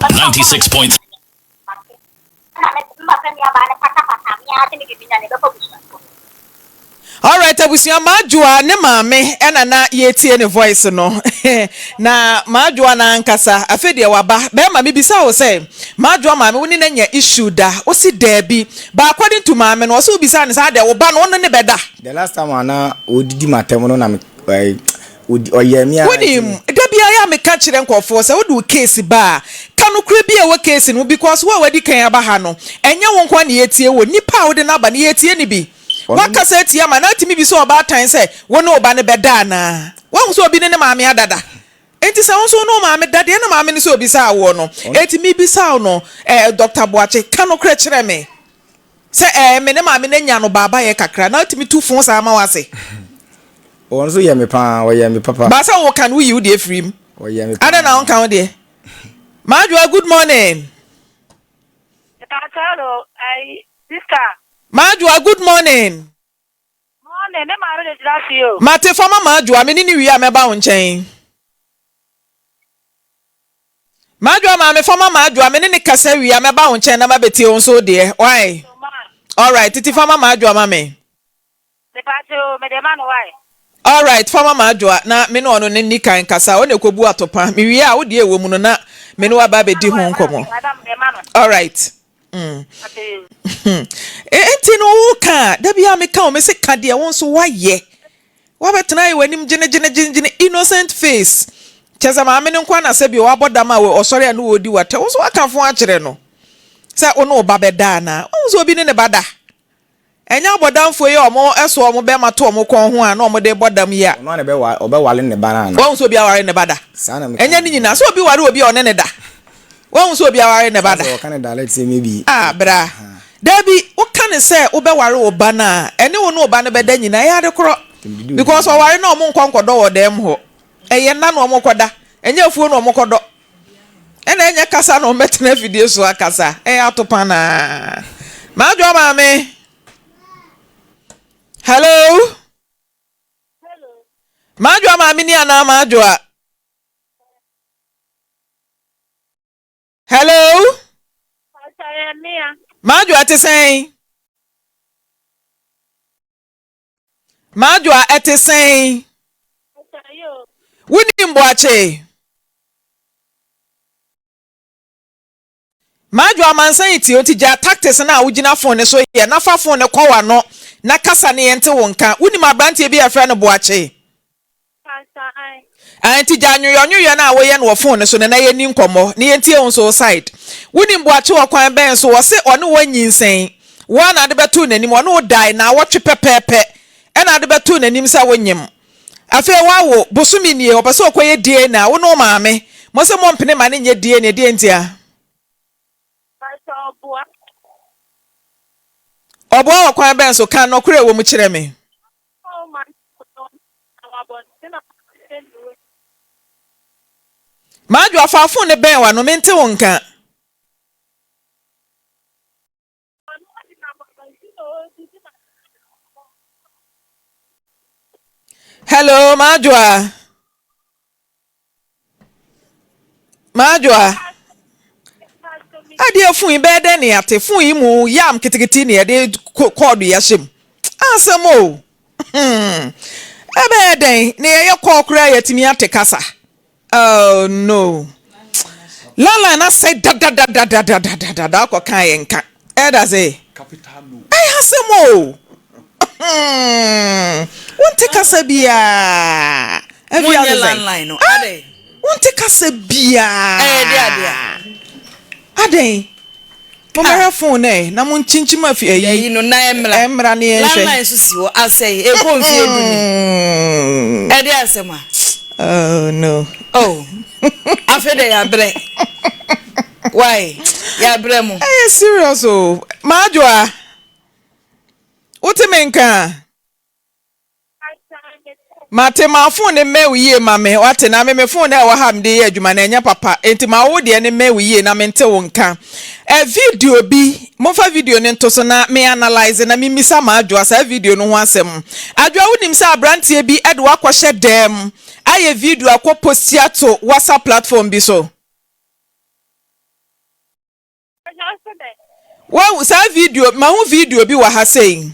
96. Alright abusua Maadwoa ne maame ɛna na yɛretie ne voice no na Maadwoa no ankasa afei deɛ waba bɛrima mebisa wo sɛ Maadwoa maame wo ne no anya issue da wosi daabi but according to maame no ɔse wobisa no sɛ adɛn wo ba no wo ne no bɛda. The last time a na ɔredidi m'atɛm no na me ɛɛ ɔdi ɔyɛɛ me ara nti Wonim, no. da biara yɛ a meka kyerɛ nkurɔfoɔ sɛ wode wo case ba a, ka nokorɛ bi a ɛwɔ case no mu because wo a wadi kan aba ha no, ɛnyɛ wo nko ara na yɛretie wo, nipa a wode no aba no yɛretie no bi. Ɔno ne. Woakasa atia ma na atumi bisa ɔbaatan sɛ wo ne wo ba no bɛda anaa? Woahu sɛ obi ne ne maame ada da? Enti sɛ wo nso wo ne wo maame da deɛ na maame no sɛ obisaa woɔ no, Ɔno. enti mebisa wo no, eh, Doctor Boakye, ka nokorɛ kyerɛ me. Sɛ ɛɛ me ne maame no anya no baabayɛ kakra na atumi tu fo saa ma wase. Ɔno nso yɛ me paa, ɔyɛ me papa. Ba sɛ wo ka no woyi wo deɛ firi mu. Ɔyɛ me paa. Adɛn na wonka wo deɛ? Maadwoa good morning. Hello, ayi, sister. Maadwoa good morning. Morning, me maame de gyina fie o. Mate fa ma Maadwoa, me ne no wie a mɛba wo nkyɛn. M'adwoa maame fa ma m'adwoa me ne ne kasa wie a mɛba wo nkyɛn na mabɛtie wo nso wo deɛ why alright titi fa ma m'adwoa ma me. Mepatse o mede ma no why. Alright fa ma m'adwoa na me ne ɔno ne nni kan kasa ɔna ɛkɔbu atopa me wie a wo deɛ ɛwɔ mu no na me ne wo aba abɛdi ho nkɔmmɔ alright mm. Enti no wo ka a da biara meka o me se ka deɛ wo nso woayɛ Wabɛtena ayɛ w'anim gyenegyenegyenegyene innocent face kyerɛ sɛ maame no nkoa na sɛbi wabɔ dam a ɔsɔre a ne ɔredi w'atɛ wo nso waka fo akyerɛ no sɛ wo ne wo ba bɛda anaa wohu sɛ obi ne ne ba da ɛnyɛ abɔdamfoɔ yi a wɔn ɛso wɔn bɛrima to wɔn kɔn ho a na wɔn de bɔ dam yi a Ɔno a na ɛbɛwa ɔbɛwale ne ba no anaa? Woahu sɛ obi aware ne ba da Saa na meka ɛnyɛ ne nyinaa sɛ obi ware obi a ɔne ne da Woahu sɛ obi aware ne ba da? Sɛ ɔka no direct sɛ maybe. Ah, bra. Dabi, woka no sɛ wobɛware wo ba no a, ɛne wo ne wo ba no bɛda nyinaa, ɛyɛ ade korɔ. Because ɔware no a wɔn nkɔ nkɔdɔ wɔ dɛm hɔ. Ɛyɛ nna na wɔn kɔda. Ɛnyɛ afuo na wɔn kɔdɔ. Ɛna ɛnyɛ kasa na wɔn bɛtena afidie so akasa. Ɛyɛ atopa naa. Madwoa maame. Hello. Madwoa maame ni anaa madwoa? Hello. Madwoa ɛte sɛn? Madwoa ɛte sɛn? Wonim Boakye? Madwoa amansan yi tie nti gyaa tactics no a wogyina phone no so yɛ na fa phone no kɔ w'ano na kasa ne yɛnte wo nka. Wonim aberanteɛ bi a yɛfrɛ no Boakye? Ah, nti gyaa nwoyɔnwoyɔ no a woyɛ no wɔ phone no so no na yɛnni nkɔmmɔ na yɛntie wo nso wo side. Wonim Boakye wɔ kwan bɛn so? Wɔse ɔne wo anyinsɛn, wo ara na ade bɛtoo n'anim, ɔne wo dae naawɔtwe pɛpɛɛpɛ ɛna ade bɛtoo n'anim sɛ wonyem. Afei woawo, bosome nie, ɔpɛ sɛ ɔkɔyɛ DNA, wo ne wo maame, mose mompene ma no nyɛ DNA, deɛn ntia? Ɔboa wɔ kwan bɛn so? Ka nɔkorɛ a ɛwɔ mu kyerɛ me. Madwoa, fa phone no bɛn w'ano, mente wo nka. Hello, Madwoa. Madwoa. Adeɛ fon yi bɛyɛ dɛn ne yɛate fon yi mu yam ketekete ne yɛde kɔɔdo yi ahyɛ mu. Asɛm o. Hmm. Ɛbɛyɛ dɛn ne yɛyɛ kɔɔ koraa yɛatumi ate kasa. Oh no. Landline asɛe dadadadadadadada akɔ kan yɛn nka. Ɛda sɛ. Ɛyɛ asɛm o. Hmm. Wonte kasa biara. Monyɛ landline no. Adɛn? Wonte kasa biara. Ɛyɛ de adeɛ. Adɛn? Mommɛhwɛ phone no ɛ na monkyinkyim afi ayi. Ayi no na ɛmmra. Ɛmmra ne yɛnhwɛ. Landline nso si hɔ asɛe ɛkɔ mfie du ni. Ɛde asɛm a. Oh no. Oh. Afei de yɛabrɛ. Why? Yɛabrɛ mo. Ɛyɛ serious o. Maadwoa. Wote me nka? Mate, ma phone no mmɛn wo yie ma me, wate, na me me phone no a ɛwɔ ha a mede yɛ adwuma no ɛnyɛ papa, enti ma wo deɛ no mmɛn wo yie na mente wo nka. Ɛ video bi, momfa video no nto so na me analyse na memmisa m'Adwoa saa video no ho asɛm. Adwoa wonim sɛ aberanteɛ bi de wo akɔhyɛ dan mu ayɛ video akɔ posti ato WhatsApp platform bi so? Wahu saa video, mahu video bi wɔ ha sei.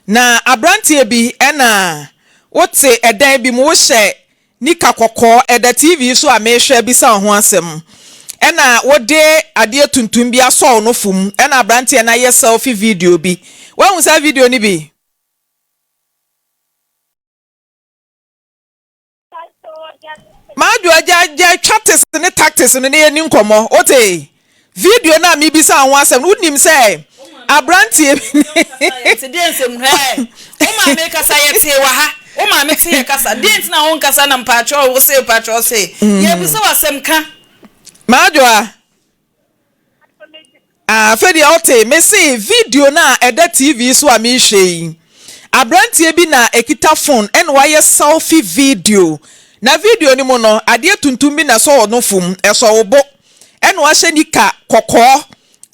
Na aberanteɛ bi ɛna wote ɛdan bi mu wohyɛ nika kɔkɔɔ ɛda TV so a mehwɛ bisa wo ho asɛm. Ɛna wode adeɛ tuntum bi asɔ wo nofo mu ɛna aberanteɛ no ayɛ selfie video bi. Wahu saa video no bi? M'adwoa gya gya twa tes ne tactics no na yɛni nkɔmmɔ wote video no a mebisa ho asɛm no wonim sɛ aberanteɛ bi ne deɛ nsɛm hɛ wo maame kasa yɛtee wɔ ha wo maame te yɛ kasa deɛ nti na wo nkasa na mpakyɛw wo se mpakyɛw se yɛbisa w'asɛm ka. M'adwoa Ah, afei deɛ ɔte. Mese video no a ɛda TV so a merehwɛ yi, aberanteɛ bi na ɛkita phone ɛna wayɛ selfie video. Na video no mu no, adeɛ tuntum bi na ɛsɔ wɔ nofo mu, ɛsɔ wo bo. Ɛna wahyɛ nika kɔkɔɔ,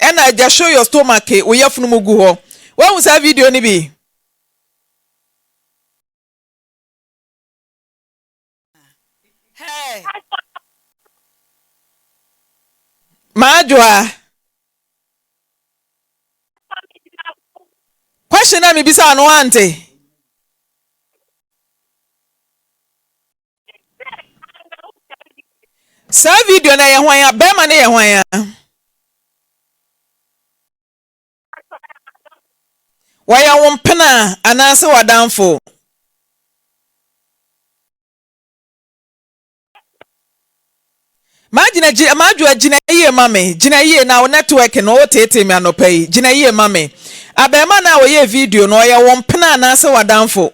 ɛna agya show your stomach, wo yafunu mu gu hɔ. Woahu saa video no bi? Hey. Maadwoa. Question a mebisa no ante. Saa video no ɛyɛ hwan a? Bɛrima no yɛ hwan a? Wɔyɛ wo mpena anaasɛ w'adamfo? Magyina gyina Madwoa gyina yie ma me gyina yie na wo network no woteetee me anɔpa yi gyina yie ma me abɛɛma no a ɔyɛɛ video no ɔyɛ wo mpena anaasɛ w'adamfo?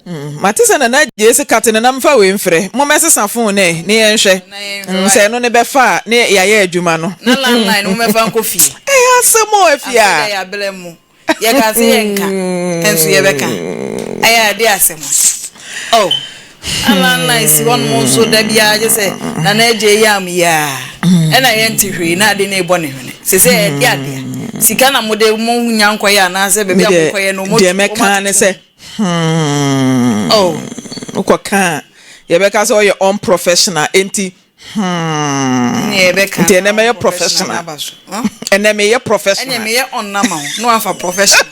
Mm, mate sɛ Nana Agyei se kate no na mfa wei mfrɛ. Mommɛsesa phone no ɛ, ne yɛnhwɛ. Mm, sɛ ɛno ne bɛfa a, ne yɛayɛ adwuma no. Na landline no mommɛfa nkɔ fie. Ɛyɛ asɛm o, afie a. Afei dɛ yɛabrɛ mo. Yɛka se yɛnka, nso yɛbɛka. Ɛyɛ ade asɛm. Oh, na landline si hɔnom nso da biara gye sɛ Nana Agyei yam yi a, ɛna yɛnte hwee na ade no rebɔ ne hwene. Sese ɛde adea. Sika na mode mo nya nkɔyɛ anaasɛ baabi a mokɔyɛ no deɛ mɛka ne sɛ hmm oh wokɔka a yɛbɛka sɛ ɔyɛ unprofessional enti hmm nti ɛnɛ mɛyɛ professional ɛnɛ meyɛ professional ɛnɛ meyɛ ɔnama wo na wafa professional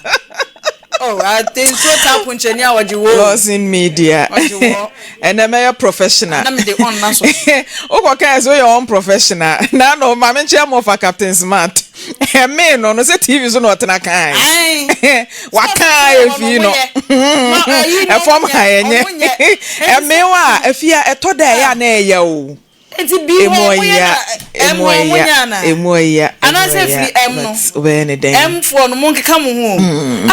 Oh, ate nsuo ta aponkyɛni a ɔgye wo. Lawson Media. Ɔgye wo. Ɛnɛ mɛyɛ professional. Na mede ɔnna so. Wokɔ kan sɛ woyɛ unprofessional. Na no maame nkyɛn mo fa Captain Smart. Ɛmee no no sɛ TV so na ɔtena kan. Waka efi no. Ɛfɔm ha ɛnyɛ. Ɛmee wa efi a ɛtɔ da ɛyɛ a na ɛyɛ o. Eti bi hɔ ɔmo yɛ na ɛm hɔ ɔmo nyɛ ana? Emu ɔya. Anaasɛ firi ɛm no. Wobɛyɛ ne dɛn? Ɛm foɔ no mo nkeka mo ho o.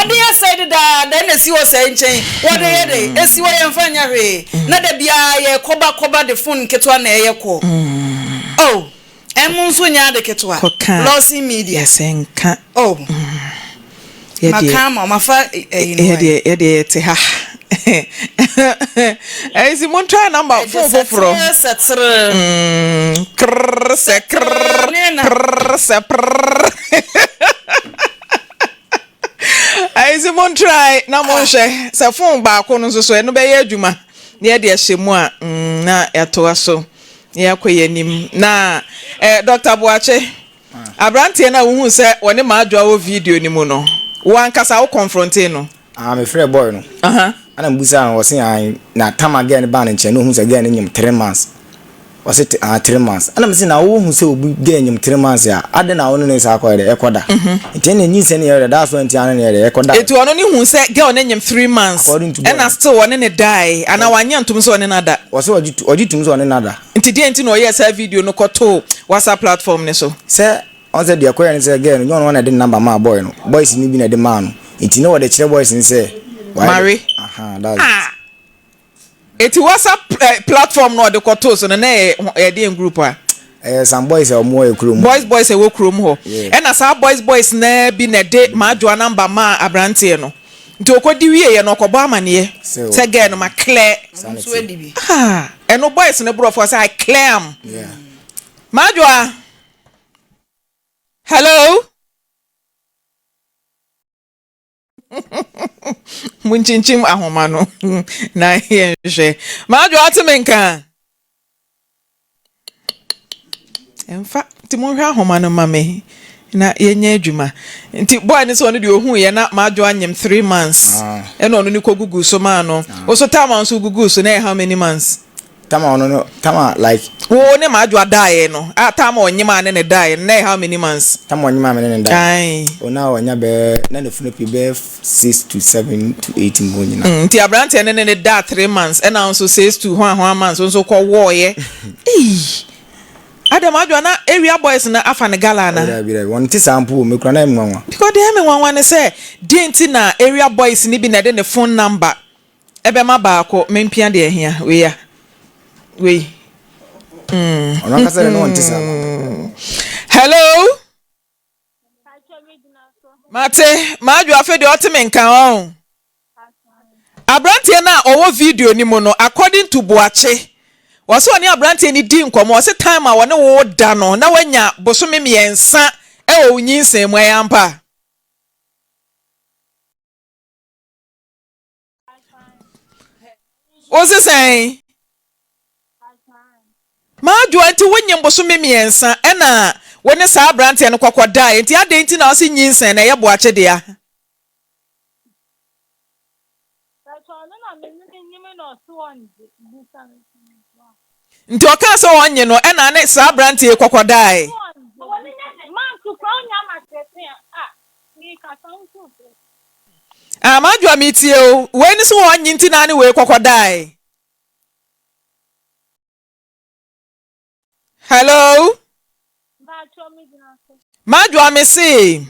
Ade asɛe dedaada ɛna esi hɔ sɛɛ nkyɛn wɔde yɛ dɛn? Esi hɔ yɛnfa nyɛ hwee na da biara yɛ kɔba kɔba de phone nketewa na ɛyɛ kɔ. Oh ɛm nso nyɛ ade ketewa. Lawson Media. Yɛsɛ nka. Oh. Maka ama wo, mafa ɛyi no wae. Yɛdeɛ yɛte ha. Ɛyi si mo try number phone foforɔ. Ɛgye sɛ tere sɛ tere. Krrr sɛ krrr prrr sɛ prrr. Ɛyi si mo try na mo nhwɛ sɛ phone baako no nso so ɛno bɛyɛ adwuma na yɛde ahyɛ mu a na yɛatoa so na yɛakɔ yɛn anim na eh, Dr. Boakye. Aberanteɛ no a wohuu sɛ ɔne Maadwoa wɔ video no mu no, wo ankasa wo kɔnfrontee no? Ah, mefrɛɛ boy no. Ɛna mebisaa no, ɔse aane. Na tam a girl no baa ne nkyɛn no, ohuu sɛ girl no nyem 3 months. Ɔse ah, 3 months. Ɛna mese na wohu sɛ obi girl nyem 3 months a, adɛn na wo ne no saa kɔyɛ dɛ, ɛkɔda? Nti ɛna nyinsɛn no yɛ dɛ, that's why nti a ne ne yɛ dɛ, ɛkɔda. Eti ɔno ne huu sɛ girl no nyem 3 months, According to boy ɛna no. still ɔne no dae, anaa wanyɛ ntom sɛ ɔne no ada? Ɔse ɔgye tom sɛ ɔne no ada. Nti deɛn nti na ɔyɛɛ saa video no kɔtoo WhatsApp platform no so? Sɛ ɔn sɛ deɛ ɛkɔyɛ ne sɛ girl no nyɛ ɔno na ɛde ne number maa boy no, boys no bi na ɛde maa no, nti na wɔde kyerɛ boys no sɛ wayɛ dɛ, Mare. ahaa that's it. Ah! Eti WhatsApp platform no a ɔde kɔtoo so no na ɛyɛ ɛdeɛn group a? Ɛyɛ some boys a wɔn wɔ yɛ kurom. Boys boys a ɛwɔ kurom hɔ. Ɛna saa boys boys no ara bi na ɛde Maadwoa number maa abranteɛ no. Nti ɔkɔdi wieɛ no ɔkɔbɔ amaneɛ sɛ girl no ma clear. Ah, ɛno boys no borɔfoɔ sɛ I clear am. Maadwoa, hello. Munkyinkyim ahoma no na yɛnhwɛ. Madwo ate me nka? Ɛmfa nti monhwɛ ahoma no ma me na yɛnyɛ adwuma. Nti boy no sɛ ɔno deɛ ohuu yɛ na Madwo anyem 3 months Ah. ɛna ɔno ne kɔ gugu so maa no. Ah. Wo so time a nso gugu so na ɛyɛ how many months? Tama ɔno no tama like. Wo ne Madwo adaeɛ no a time a ɔnyem a ne ne daeɛ no na ɛyɛ how many months? Tama ɔnyem a me ne ne daeɛ. Ae. Ɔno a ɔnya bɛyɛ na ne funu pii bɛyɛ 6 to 7 to 8 mu hɔ nyinaa. Nti aberanteɛ no ne ne daa 3 months ɛna nso six to hwan hwan months nso kɔ wɔɔyɛ. Eii Adam Adwoa na area boys no afa ne gala ana? Dabi dabi wɔn ti saa mpo wɔ me kura na ɛmu nwanwa. Because deɛ ɛyɛ me nwanwa ne sɛ deɛ nti na area boys no bi na ɛde ne phone number ɛbɛma baako mempia deɛ ɛhia wei a wei. Ɔno ankasa de ne wɔn ti saa. Hello. Mate, Madwo afei deɛ ɔte me nka ɔn. Aberanteɛ no a ɔwɔ video no mu no, according to Boakye, wɔsɛ ɔne aberanteɛ no di nkɔmmɔ, ɔse time a wɔne wo da no na wanya bosome 3 ɛwɔ wo nyinsɛn mu, ɛyɛ ampa? Wo se sɛn? Madwoa nti wonyim bosome 3 ɛna wo ne saa aberanteɛ no kɔkɔ daeɛ nti adɛn nti na wose nyinsɛn na ɛyɛ Boakye dea? Nti ɔkaa sɛ ɔnye no ɛna ne saa aberanteɛ yi kɔkɔ daeɛ. Ah, Madwoa metie o, wei ne sɛ ɔnye nti na ne wei kɔkɔ daeɛ. Hello? Madwoa me se,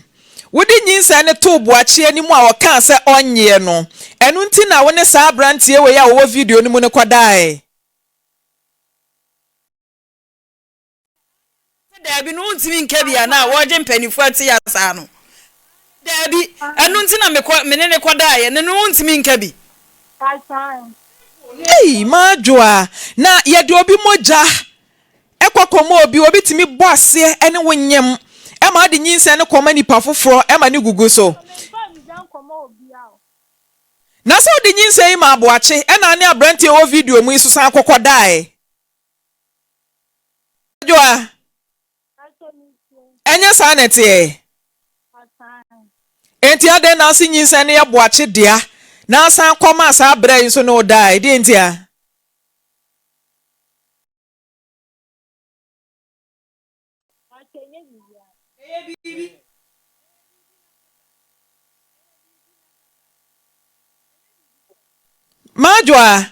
wode nyinsɛn no too Boakye anim a ɔkaa sɛ ɔnyeɛ no, ɛno nti na wo ne saa aberanteɛ wei a ɔwɔ video no mu no kɔdaeɛ? Daabi no wontumi nka bi anaa wɔregye mpanimfoɔ ate ya saa no daabi ɛno nti na mekɔ me ne ne kɔdaeɛ no no wontumi nka bi. Ei Madwoa, na yɛde obi mogya kɔ kɔma obi, obi tumi bɔ aseɛ ne wo nyem ma wode nyinsɛn no kɔma nipa foforɔ ma no gugu so. Na sɛ wode nyinsɛn yi ma aboakye ɛna ne aberanteɛ wɔ video mu yi so san kɔkɔ daeɛ. Adwoa, ɛnyɛ saa na ɛteɛ? Enti adɛn na ase nyinsɛn no yɛ boakye dea na asan kɔmaa saa berɛ yi nso ne wo daeɛ? Deɛ ntia? Madwoa,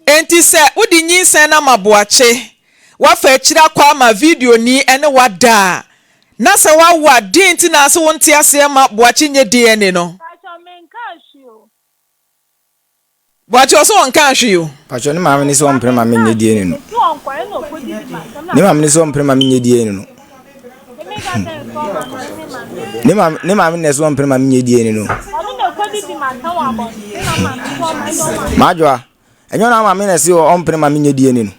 enti sɛ wode nyinsɛn no ama Boakye, woafa akyiri akɔ ama videoni ne wo ada a, na sɛ woawo a, deɛn nti na ase wonte aseɛ mma Boakye nyɛ DNA no? Boakye ɔse ɔnkaa hwee o. Pacho ne maame ne sɛ ɔmpere ma menyɛ DNA no. Ne maame ne sɛ ɔmpere ma menyɛ DNA no. Ne maame ne maame ne sɛ ɔmpere ma menyɛ DNA no. Madwoa, ɛnyɛ ɔna maame na sɛ ɔmpere ma menyɛ DNA no.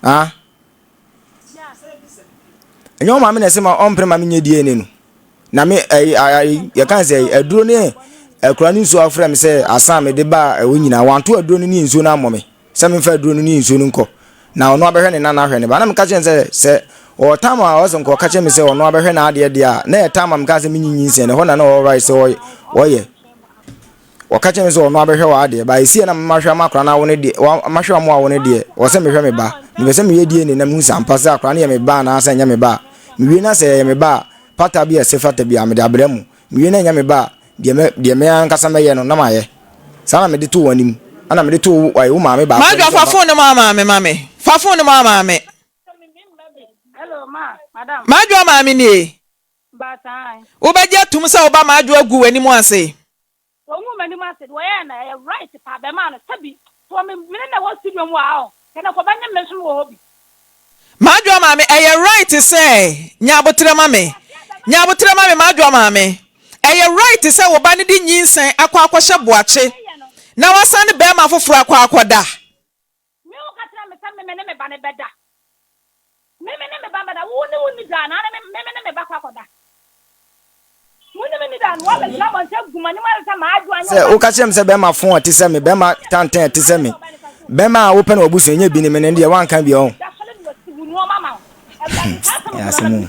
Ah? Ɛnyɛ wo maame na ɛsɛ ma ɔmpere ma menyɛ DNA no. Na me ɛyi ayi yɛka sɛ aduro ne akura ne nsuo afrɛ me sɛ asan mede ba ɛwɔ nyinaa wanto aduro no ne nsuo no ammɔ me sɛ memfa aduro no ne nsuo no nkɔ na ɔno abɛhwɛ ne nana ahwɛ ne ba na meka kyerɛ sɛ sɛ ɔwɔ tam a ɔsɛ nka ɔka kyerɛ me sɛ ɔno abɛhwɛ n'adeɛ deɛ a na ɛyɛ tam a meka sɛ menyi nyinsɛn no ɛhɔ na na ɔwɔ right sɛ ɔyɛ Wɔka kyerɛ me sɛ ɔno abɛhwɛ w'adeɛ ba ɛsi na mahwɛ ama akora no awo no deɛ mahwɛ ɔmo awo no deɛ wɔ sɛ mehwɛ me ba mepɛ sɛ meyɛ DNA na mehu sɛ ampa sɛ akora no yɛ me ba anaasɛ ɛnyɛ me ba a mewie na sɛ ɛyɛ me ba a pata bi a ɛsɛ fata bi a mede abrɛ mo mewie na ɛnyɛ me ba a deɛ mɛ deɛ me ankasa mɛyɛ no na mayɛ saa na mede to wɔn anim ɛna mede to wo wo maame baako Madwa fa phone no ma maame ma me fa phone no ma maame. Madwa maame nie. Wobɛgye atum sɛ wo ba Madwo agu w'anim ase? Ɔngu m'anim ase deɛ ɔyɛɛ no ɛyɛ right paa bɛmaa no sɛbi toɔ me mene na ɛwɔ studio mu wɔ ha o. M'adwoa maame, ɛyɛ right sɛ, nya aboterɛ ma me, nya aboterɛ ma me, m'adwoa maame, ɛyɛ right sɛ wo ba no de nyinsɛn akɔ akɔhyɛ boakye na wasan ne barima foforɔ akɔ akɔda. Me wo ka kyerɛ me sɛ me me ne me ba no bɛda. Me me ne me ba bɛda. Wo ne wo nni da anaa ne me me ne me ba kɔ akɔda. Wo ne me nni da no woabɛgyina abɔnten agu m'anim ayɛ sɛ m'adwoa nyɛ Sɛ ɔba. woka kyerɛ me sɛ bɛrima fo a ɛte sɛ me, bɛrima tantan a ɛte sɛ me, bɛrima a wopɛ no w'abusua nyɛ bi ne me no deɛ woanka bi ɔho. Ɛyɛ asɛm o.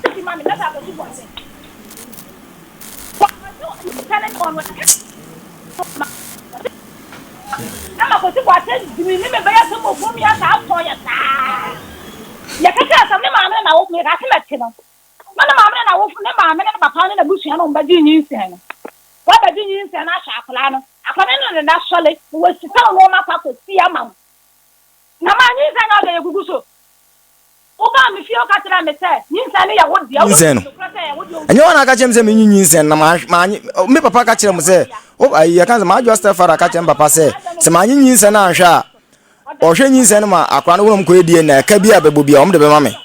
Nyinsɛn no. Ɛnyɛ wɔn na aka kyerɛ me sɛ menyi nyinsɛn na manye me papa ka kyerɛ mo sɛ ayi yɛka sɛ m'adwoa stepfather ka kyerɛ me papa sɛ sɛ manye nyinsɛn no anhwɛ a ɔhwɛ nyinsɛn no ma akora no wɔn kɔyɛ DNA ɛka bi a bɛbɔ bi a wɔn de bɛma me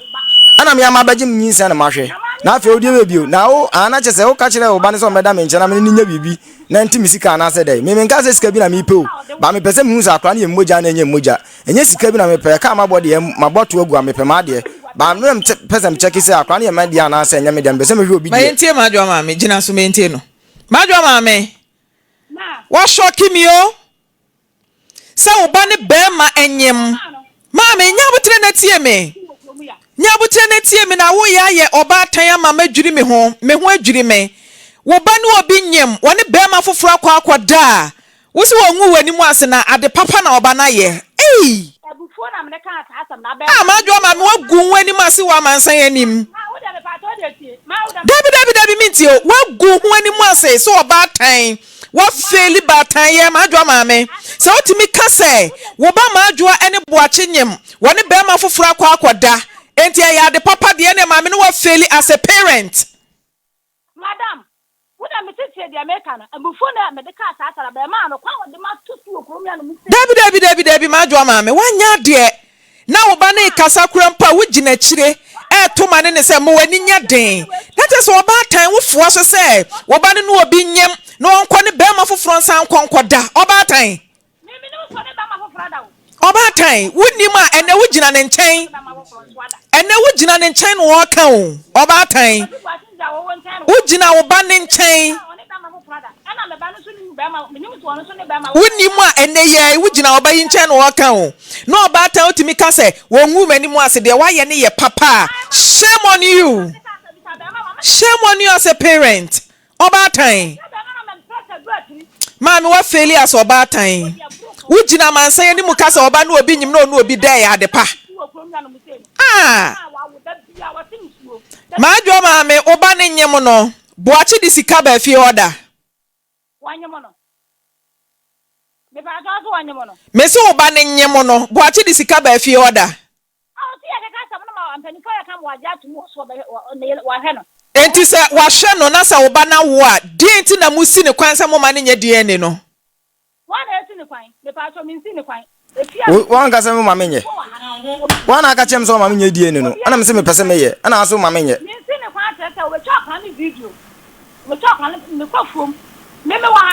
ɛna me ama bɛgye me nyinsɛn no mahwɛ na afei wodeɛ bɛ bio na wo ana kyɛ sɛ woka kyerɛ wo ba no sɛ ɔmmɛda me nkyɛn na me ne no nya biribi na nti me sika anaasɛ dɛn me menka sɛ sika bi na mepɛ o ba mepɛ sɛ mehu sɛ akora no yɛ mmogya na ɛnyɛ mmogya Ɛnyɛ sika bi na mepɛ, car mabɔ deɛ mabɔ to agu a mepɛ m'adeɛ. But me na mepɛ sɛ mekyɛke sɛ akwadaa no yɛ me deɛ anaasɛ ɛnyɛ me deɛ, mepɛ sɛ mehwɛ obi Ma deɛ. yɛntie M'adwoa maame, gyina so ma yɛntie no. M'adwoa maame, woashock me o, sɛ wo ba ne barima nyem. Maame, nya aboterɛ na tie me. Nya aboterɛ na tie me na woyɛ ayɛ ɔbaatan ama madwiri me ho, me ho adwiri me. Wo ba ne obi nyem, wɔne barima foforɔ akɔ akɔda a, Wo se wɔngu w'anim ase na ade papa na ɔba no ayɛ ei. Ah m'adwoa maame wagu wo anim ase wɔ amansan anim. Dabi dabi dabi mentie o wagu ho anim ase sɛ ɔbaatan wafeeli baatan yɛ m'adwoa maame sɛ wotumi ka sɛ wo ba m'adwoa ɛne boakye nyem wɔne bɛrima foforɔ akɔ akɔda enti ɛyɛ ade papa deɛ ɛne maame no wafeeli as a parent. Madam, wo na mete tie deɛ meka no, abufuo na mede kaa saa asɛm no, abarimaa no, kwan a ɔde m'ato so wɔ kurom yi a na mu sei. Dabi dabi dabi dabi m'adwoa maame woanyɛ adeɛ na wo ba no rekasa koraa mpo a wogyina akyire reto ma no ne sɛ ma w'ani nyɛ den na kyerɛ sɛ ɔbaatan wo foa so sɛ wo ba no ne obi nyem na ɔnkɔ ne barima foforɔ nsan nkɔ nkɔda ɔbaatan. Ɔbaatan, wonnim a, ɛnnɛ wogyina ne nkyɛn. Ɛnnɛ wogyina ne nkyɛn na ɔreka o. Ɔbaatan, wogyina wo ba ne nkyɛn. Wonnim a, ɛnnɛ yɛ wogyina wo ba yi nkyɛn na ɔreka o. Na ɔbaatan wotumi ka sɛ, wɔngu m'anim ase deɛ woayɛ no yɛ papa a, shame on you. Shame on you as a parent. Ɔbaatan. Maame wa faili as ɔbaatan. Wo gyina amansan anim ka sɛ ɔba ne obi nyim na ɔne obi da ɛyɛ ade pa. Ah! M'adwoa maame wo ba ne nyem no, Boakye de sika baa fie hɔ da. Mese wo ba ne nyem no, Boakye de sika baa fie hɔ da. Enti sɛ wahwɛ no na sɛ wo ba no awo a, deɛn nti na mosi no kwan sɛ momma no nyɛ DNA no? Woanka sɛ moma menyɛ. Woa na aka kyerɛ me sɛ woma menyɛ DNA no, ɛna mese mepɛ sɛ meyɛ, ɛna wo se woma menyɛ.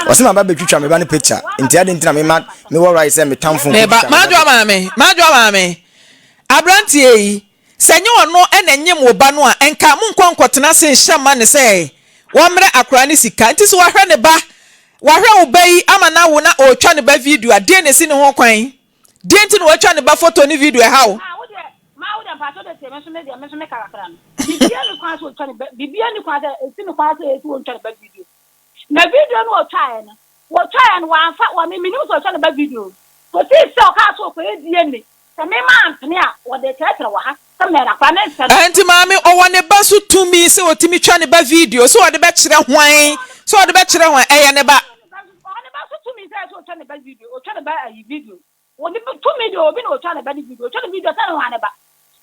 Ɔse maba bɛtwitwa me ba no picture, nti adɛn nti na mema mewɔ right sɛ me tamfo Meba, nkɔtwitwa me ba Madwoa picture? maame, Madwoa maame, aberanteɛ yi, sɛ nyɛ ɔno na ɛnyem wo ba no a, nka monkɔ nkɔtena ase nhyɛ mma no sɛ wɔmmrɛ akwadaa no sika. Nti sɛ wahwɛ ne ba, wahwɛ wo ba yi ama no awo na ɔretwa ne ba video a, deɛn na ɛsi ne ho kwan? Deɛn nti na watwa ne ba foto ne video ɛha wo? Na video no ɔtwaeɛ no, wɔtwaeɛ no wɔamfa, wɔ me menim sɛ ɔtwa ne ba video kɔsii sɛ ɔkaa sɛ ɔkɔyɛ DNA sɛ me mampene a wɔde kyerɛkyerɛ wɔ ha sɛ mɛra akwadaa no nsɛ no. Ɛnti maame ɔwɔ ne ba so tumi sɛ ɔtumi twa ne ba video sɛ ɔde bɛkyerɛ hwan sɛ ɔde bɛkyerɛ hwan ɛyɛ ne ba. Ɔwɔ ne ba so tumi sɛ sɛ ɔtwa ne ba video ɔtwa ne ba ayi video Wɔde tumi deɛ obi na ɔtwa ne ba ne video, ɔtwa ne video sɛ ne hwan ne ba.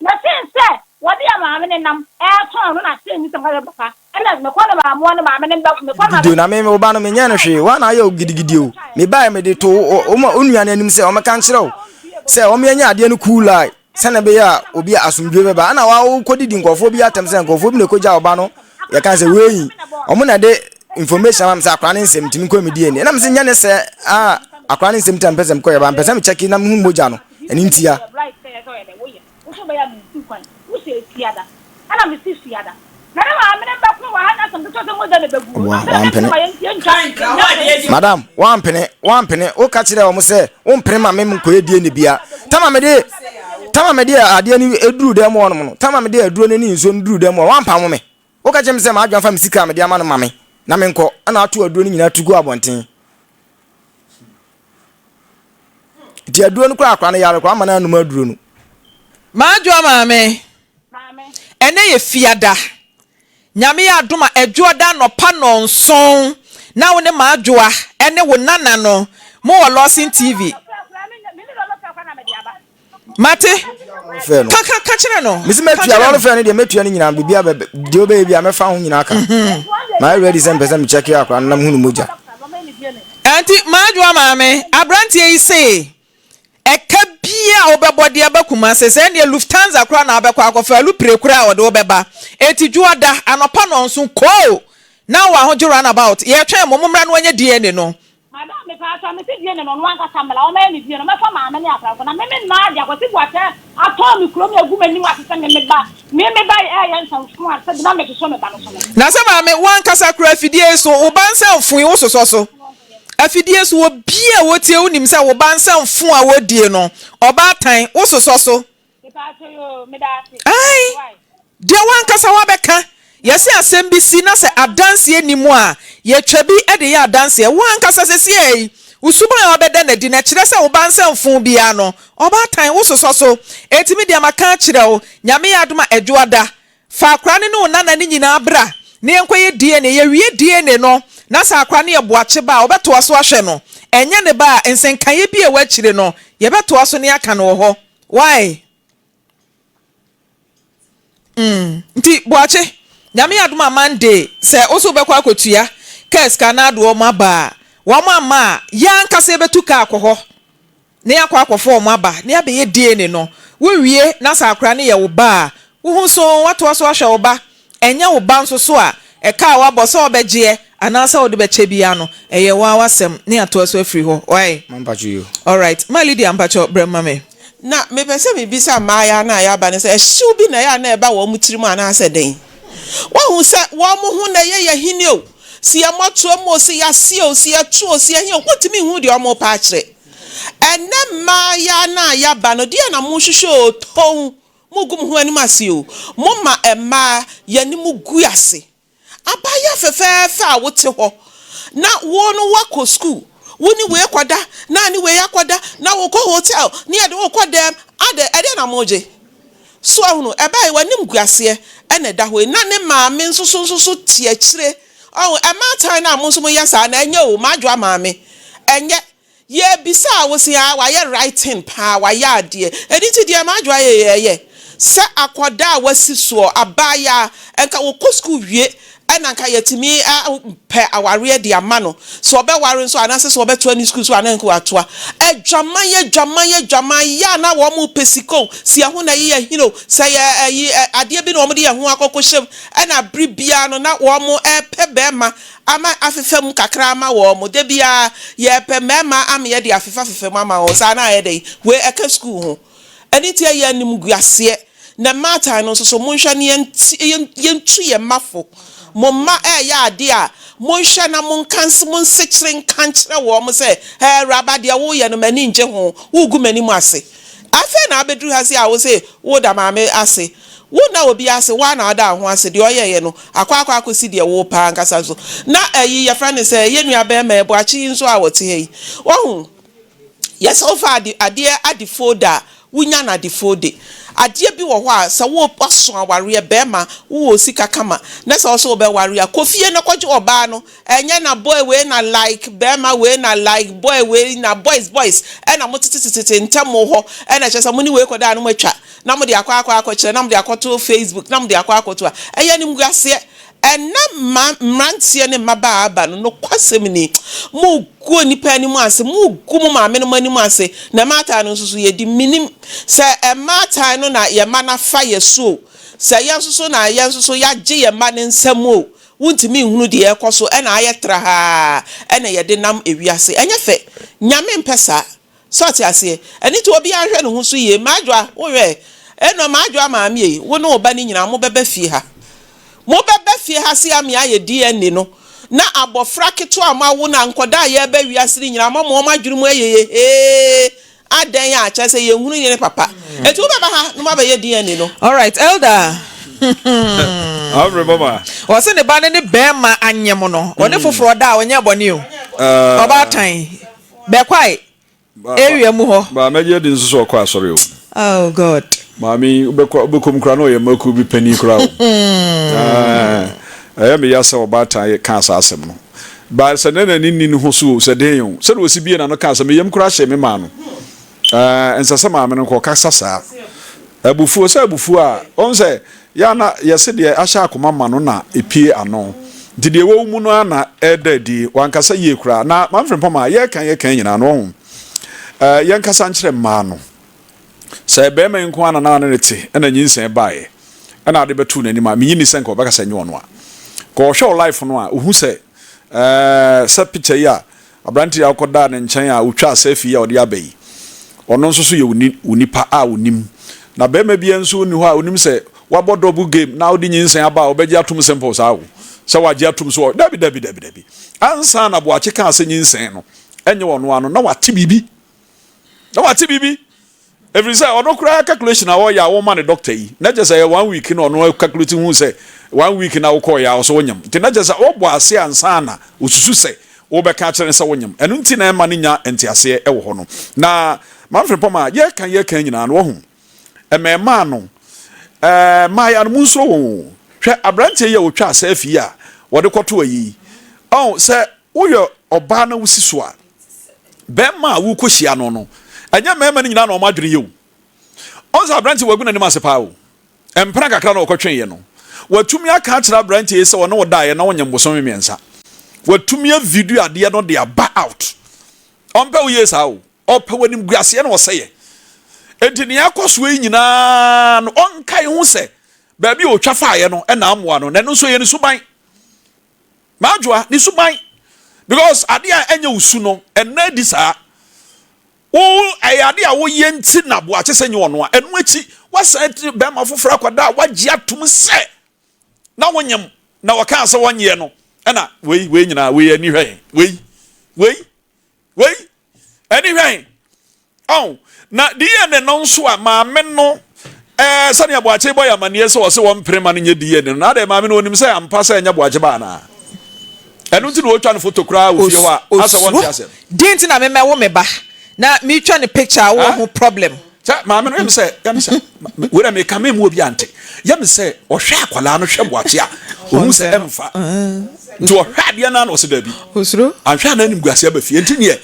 Na sen sɛ wɔde yɛ maame ne nam ɛretɔn no na sen ne sɛ meka sɛ papa ɛna mekɔ ne maamoa ne maame ne ba mekɔ ne Video na me wo ba no menyɛ no hwee woa na ayɛ wo gidigidi o mebaeɛ mede to wo nua no anim sɛ ɔmmɛka nkyerɛ wo. Sɛ wɔn yɛnyɛ adeɛ no cool lie sɛnea ɛbɛyɛ a obi a asomdwoe bɛba ɛna wa wokɔdidi nkurɔfoɔ bi atɛm sɛ nkurɔfoɔ bi na ɛkɔgya ɔba no yɛka sɛ wei wɔn na ɛde information ama me sɛ akora ne nsɛm ntumi nkɔ me DNA ɛna me sɛ nyɛ ne sɛ a akora ne nsɛm nti a mpɛ sɛ mekɔ yɛ ba mpɛ sɛ mekyɛke na mehu mogya no ɛno ntia. Wo so bɛyɛ a mensiw kwan. Wo hyɛ fiada ɛna mesi fiada. Na ne maame no bɛko wɔ ha nyɛ asɛm ketewa sɛ mogya na ɛbɛgu o. Wa, Ansa na wampene. mɛtena ma yɛn yɛntwa yɛnya Madam, wampene, wampene. Woka kyerɛɛ wɔn sɛ wompene ma me nkɔyɛ DNA bia. Tama mede, tama mede adeɛ no eduru dɛm hɔ nom no, tama mede aduro no ne nsuo no duru dɛm hɔ, wampamo me. Woka kyerɛ me sɛ m'adwene fa me sika a mede ama no ma me na menkɔ, ɛna ato aduro no nyinaa tu gu abɔnten. Nti aduro no koraa akora no yare koraa ama no anom aduro no. M'adwoa maame, ɛnɛ yɛ fiada, Nyame yɛ adom a ɛdwoɔda anɔpa nnɔnson na wo ne m'adwoa ɛne wo nana no mo wɔ Lawson TV. Mate. Fɛ no. Ka ka ka kyerɛ no. Mesi Ka mɛtua kyerɛ lɔre no. fɛ no deɛ mɛtua no nyinaa biribi abɛ deɛ wobɛyɛ bi a mɛfa ho nyinaa ka. Mayɛ ready sɛ mpɛ sɛ mekyɛke akora no na mehu no mogya. Ɛnti m'adwoa maame, abranteɛ yi se ɛka biaa a wobɛbɔ de aba Kumase sɛ ɛneɛ Lufthansa koraa na wobɛkɔ akɔfa alupre koraa a wɔde wo bɛba. Enti dwoada anɔpa nɔnson koo na wɔ ahodwo run about yɛtwɛn mo mommra na wɔnyɛ DNA no. Madam mepaakyɛw mese DNA no ɔno ankasa mmra ɔmɛyɛ ne DNA no mɛfa maame ne akora nko na me me nna ade akwasi boakyɛ atɔn me kurom agu m'anim ase sɛ me me ba me me ba ɛyɛ nsɛmfo a sɛ na mesosɔ me ba no so no. Na sɛ maame wo ankasa kura afidie yi so wo ba nsa mfo yi wo sosɔ so afidie so obi a wotie wo nim sɛ wo ba nsa mfo a wodie no ɔbaatan wo sosɔ so. Ae, deɛ w'ankasa woabɛka. Yɛse asɛm bi si na sɛ adanseɛ nni mu a, yɛtwa bi de yɛ adanseɛ. Wo ankasa sesiei yi, wo suban a wabɛda no adi no, ɛkyerɛ sɛ wo ba nsɛmfoo biara no, ɔbaatan, wososɔ so. Enti me deɛ maka akyerɛ wo, Nyame yɛ adom a, Adwoada, Fa akora no ne wo nana no nyinaa bra na yɛnkɔyɛ DNA. Yɛwie DNA no na sɛ akora no yɛ boakye ba a, wɔbɛtoa so ahwɛ no. Ɛnyɛ ne ba a, nsenkaeɛ bi a ɛwɔ akyire no, yɛbɛtoa so na yɛaka no wɔ hɔ. Why? Mm. Nti, boakye, Nyame yɛ adom a Monday, sɛ wo nso wobɛkɔ akɔtua kaa sika na ade wɔn aba a, wɔn amma a, yɛn ankasa yɛbɛtu kaa akɔ hɔ. na yɛakɔ akɔfa wɔn aba na yɛabɛyɛ DNA no, wowie na sɛ akwadaa no yɛ wo ba a, wohu so woatoa so ahwɛ wo ba. Ɛnyɛ wo ba nso so a, ɛka a woabɔ sɛ wobɛgyeɛ anaasɛ wode bɛkyɛ biara no, ɛyɛ wo ara w'asɛm na yɛatoa so afiri hɔ. Wai? Ma mpakyɛ yoo. Alright. Ma Lydia mpakyɛ brɛ ma me. Na mepɛ sɛ mebisa mmaayaa no a yɛaba no sɛ, ɛhyew bi na ɛyɛ a na ɛba wɔn tirim anaasɛ dɛn? Woahu sɛ wɔn ho na ɛyɛ yɛn hene o, Se yɛ mmɔtoam o, se yɛase o, se yɛto o, se yɛhe o, wontumi nhu deɛ wɔrepɛ akyerɛ. Ɛnnɛ mmaayaa no a yɛaba no, deɛn na mohwehwɛ o, tow, mogu mo ho anim ase o, moma mmaa yɛn anim gu ase. Abaayewa fɛfɛɛfɛ a wote hɔ na wo no woakɔ sukuu, wo ne wei kɔda, na ne wei akɔda, na wokɔ hotel, ne yɛde wo kɔ dɛm, adɛn, ɛdeɛn na mogye? So ahunu? Ɛbae, w'animguaseɛ na ɛda hɔ yi. Na ne maame nso so nso so te akyire. Ɔho, mmaatan no a mo nso moyɛ saa no, ɛnyɛ o, m'adwoa maame, ɛnyɛ. Yɛbisa a, wose, aa, wayɛ right thing paa, wayɛ adeɛ. Ɛno nti deɛ m'adwoa yɛ yi, ɛyɛ. Sɛ akwadaa a wasi soɔ, abaayaa, nka wɔkɔ sukuu wie na nka yɛatumi apɛ awareɛ de ama no, sɛ ɔbɛware nso anaasɛ sɛ ɔbɛtoa ne sukuu so a na nka watoa. Adwaman, adwaman, adwaman, yɛ a na wɔpɛ sika o, sɛ yɛn ho na ɛyɛ yɛn hene o, sɛ yɛ ayi adeɛ bi na wɔde yɛn ho akɔkɔhyɛ mu, ɛna bere biara no na wɔpɛ bɛrima ama afefa mu kakra ama wɔn. Da biara yɛpɛ mmarima ama yɛde afefafefa mu ama wɔn, saa na ayɛ dɛn? Wei ɛka sukuu ho. Ɛno nti ɛyɛ animguaseɛ. Na mmaatan no nso so, monhwɛ na yɛntu yɛn mma fo. Mo mma reyɛ adeɛ a, monhwɛ na monka monsekyere nka nkyerɛ wɔn sɛ, Ɛɛ, awuraba, deɛ woreyɛ no, m'ani nnye ho. Woregu m'anim ase. Afei na abɛduru ha sei a wose woreda maame ase. Wonna obiara ase, wo ara na woda wo ho ase. Deɛ ɔyɛeɛ no, akɔ akɔ akɔsi deɛ worepɛ ankasa nso. Na ayi, yɛfrɛ no sɛ, yɛn nuabarima yi, Boakye yi nso a ɔte ha yi, wahu? Yɛ sɛ wofa ade adeɛ ade folder a, wonya no ade folde. Adeɛ bi wɔ hɔ a, sɛ wo woaso awareɛ, barima, wowɔ sika kama, na sɛ wo sɛ wobɛware a, kɔ fie na kɔgye ɔbaa no. Ɛnyɛ na boy wei na like barima wei na like boy wei na boys boys ɛna mo tetetetete ntɛm hɔ ɛna kyerɛ sɛ mo ne wei kɔda a na moatwa na mode akɔ akɔ akɔkyerɛ na mode akɔto Facebook na mode akɔ akɔto a, ɛyɛ animguaseɛ. Ɛnnɛ mma, mmeranteɛ ne mmabaa aba no, nokwasɛm ni, moregu nnipa anim ase, moregu mo maamenom anim ase, na mmaatan no nso so yɛdi. Mennim sɛ mmaatan no na yɛn mma no afa yɛn so o, sɛ yɛn nso so na yɛn nso so yɛagye yɛn mma no nsam o, wontumi nhunu deɛ ɛrekɔ so, ɛna ayɛ trahaa ɛna yɛde nam ewiase. Ɛnyɛ fɛ. Nyame mpɛ saa. So ɔte aseɛ? Ɛno nti obiara nhwɛ ne ho so yie. M'adwoa, wo hwɛ, Eno, m'adwoa maame ei, wo ne wo ba no nyinaa mobɛba fie ha. Mobɛba fie ha se ame ayɛ DNA no, na abɔfra ketewa a moawo no a nkɔdaa a yɛreba wiase no nyinaa moama wɔn adwene mu ayɛ yɛ hee, adɛn a, kyerɛ sɛ yɛnhunu yene papa. Enti wobɛba ha na moabɛyɛ DNA no. Alright, Elder. Abre mama. Ɔse ne ba no ne bɛɛma anyem no, ɔne foforɔ da a ɔnyɛ bɔne o. Ɔbaatan. Bɛkwae area mu hɔ. Ba mɛgye adi nso sɛ ɔkɔ asɔre o. Oh God. Maame yi wobɛkɔ wobɛkɔ mu koraa na ɔyɛ mmakuo bi panin koraa o. Ɛyɛ me ya sɛ ɔbaatan yɛ kaa saa asɛm no. Ba sɛ na n'ani nni ne ho so o sɛ den o sɛdeɛ ɔsi bie n'ano kaa sɛ me yam koraa hyee me maa no. Ɛnsɛ sɛ maame no nka ɔkasa saa. Abufuo sɛ abufuo a, wohu sɛ yɛ a na yɛse deɛ ahyɛ akoma ma no na ɛpue ano. Nti deɛ ɛwɔ wo mu no ara na ɛreda adi. Wankasa yie koraa. Na Maame Frimpong a yɛreka yɛreka nyinaa no, wohu, eh, yɛnkasa nkyerɛ mmaa no. Sɛ barima yi nko ara na na ɔne no te ɛna nyinsɛn baeɛ ɛna ade bɛtoo n'anim a, menyi nni sɛ nka ɔbɛka sɛ ɛnyɛ ɔno a. Nka ɔhwɛ wo life no a, ɔhu sɛ, eh, sɛ picture yi a Aberante yi a wokɔdaa ne nkyɛn a otwaa selfie yi a ɔde aba yi, ɔno nso so yɛ wo nipa a onim. Na barima biara nso nni hɔ a onim sɛ wabɔ double game na wode nyinsɛn aba a ɔbɛgye atom simple saa o. Sɛ wagye atom so ɔ, dabi dabi dabi dabi. Ansa na Boakye kaa sɛ nyinsɛn no ɛnyɛ ɔno ara no, na wate biribi. Na wate biribi. Ɛfiri sɛ ɔno koraa calculation a ɔyɛ a woma no doctor yi, na kyerɛ sɛ ɛyɛ one week na ɔno calculate hu sɛ one week na wokɔɔyɛ a ɔsɛ wonyem. Nti na kyerɛ sɛ ɔbɔ ase ansa na ɔsusu sɛ wobɛka akyerɛ no sɛ wonyem. Ɛno nti na ɛma no nya nteaseɛ wɔ hɔ no. Na Maame Frimpong a yɛka yɛka nyinaa no wahu mmɛɛmaa no, ɛɛ mmaayɛ no monsuro wɔn o. Hwɛ aberanteɛ yi a ɔtwaa selfie yi a wɔde kɔto ayi yi. Ɔn sɛ woyɛ ɔbaa na wosi so a, Bɛrima a worekɔhyia no no, ɛnyɛ mmarima no nyinaa na wɔn adwene yɛ o. Ɔn sɛ aberante wagu n'anim ase paa o. Mpena kakra na ɔkɔtweeɛ no, watumi aka akyerɛ aberante yi sɛ ɔne wo daeɛ na wonyem bosome mmiɛnsa. Watumi avidio adeɛ no de aba out. Ɔmpɛ wo yie saa o. Ɔpɛ w'animguaseɛ na ɔsɛeɛ. Enti nea akɔ soɔ yi nyinaa no, ɔnkae ho sɛ baabi a ɔtwa faeɛ no na amoa no, na ɛno nso ɛyɛ ne suban. M'adwoa, ne suban. Because adeɛ a ɛnyɛ wo su no, ɛnna adi saa. Wo ɛyɛ adeɛ a woyɛ nti na boakye sɛ nyɛ ɔno a, ɛno akyi wasan ati bɛrima foforɔ akɔda a wagye atom sɛ na wonyem na wɔkaa sɛ wɔnyeɛ no ɛna wei wei nyinaa wei ani hwɛn wei wei Wei ɛne hwɛn? Ɔn, na DNA no nso a maame no ɛɛ sɛnea Boakye bɔ yɛ amanneɛ sɛ ɔse wɔmpere ma no nyɛ DNA no, na adɛn maame no onim sɛ ampa sɛ ɛnyɛ Boakye ba anaa? Ɛno nti na ɔtwa no foto koraa wɔ fie hɔ a asɛ wɔnte Osuro. asɛm. Deɛ nti na memɛwo me ba na metwa no picture a wowɔ ho problem. Sɛ maame no yɛ me sɛ yɛ me sɛ wei na meka me mu obi ante yɛ me sɛ ɔhwɛ akwadaa no hwɛ boakye a ohun sɛ ɛmfa nti ɔhwɛ adeɛ no na ɔsɛ daabi anhwɛ a na anim guase aba fie nti neɛ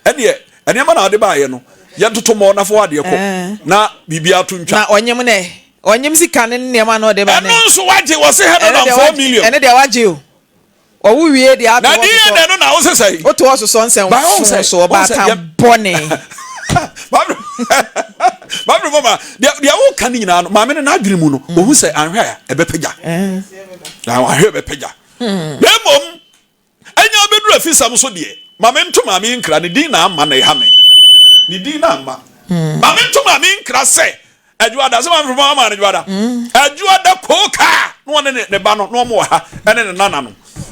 ɛneɛ nneɛma na ɔde baayɛ no yɛntoto mmɔ na fɔ adeɛ kɔ na biribi ato ntwa na ɔnyem nɛ ɔnyem sika ne nneɛma na ɔde ba nɛ ɛno nso wagye wɔ se 104 million ɛno deɛ wagye o. Ɔwo wie deɛ ato Na hɔ deɛ sosɔ. na ɛno na wo sesa yi. Woto hɔ sosɔ nsɛm Ba wɔn fo sɛ so wɔn sɛ ɔbaatan deɛ bɔne. Maame maame mama deɛ deɛ woka ne nyinaa no maame no n'adwene mu no ohun sɛ anhwɛ a ɛbɛpagya anhwɛ ɛbɛpagya na mmom ɛnya abɛduru afisɛm so deɛ maame nto maame nkra ne din na ama na ɛha me ne din na ama maame nto maame nkra sɛ Adwoada sɛ maame fama ama no dwoada adwoada kookaa na ɔne ne ne ba no na ɔmo wɔ ha ɛne ne nana no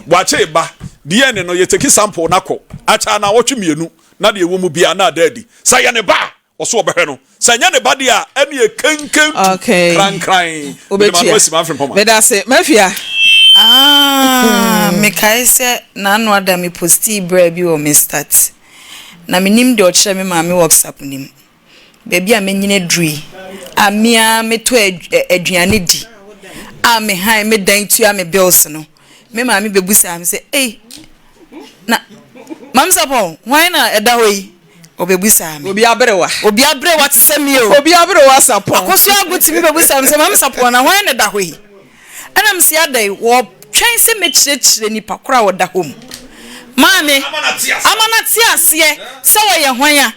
wakye ba DNA no yɛteki sample na kɔ akyɛ na awɔtwe mmienu na deɛ ɛwɔ mu bia na ada adi sɛ yɛ ne ba a ɔso ɔbɛhwɛ no sɛ nyɛ ne ba deɛ a ɛne yɛ kenken tu Okay. krankran mede ma no Wobɛtua. asi maame fama. Medase. Mafia. Ah, mekae sɛ n'ano ada me postii bra bi wɔ me stat. Na menim deɛ ɔkyerɛ me maame WhatsApp no mu. Baabi a manyin aduru yi a me ara metɔ aduane di a me han me dan tua me bills no, me maame bɛbusaa me sɛ, Ei, na Maame Sapɔn, hwan na ɛda hɔ yi? Ɔbɛbusaa me. Obi aberewa. Obi aberewa te sɛ me o. Obi aberewa Sapɔn. Akosua Ago tumi bɛbusaa me sɛ, Maame Sapɔn, na hwan na ɛda hɔ yi? Ɛna mese adɛn? Wɔ. Metwɛn sɛ mɛkyerɛkyerɛ nipa korɔ a ɔda hɔ mu. Maame, ama no ate aseɛ sɛ ɔyɛ hwan a.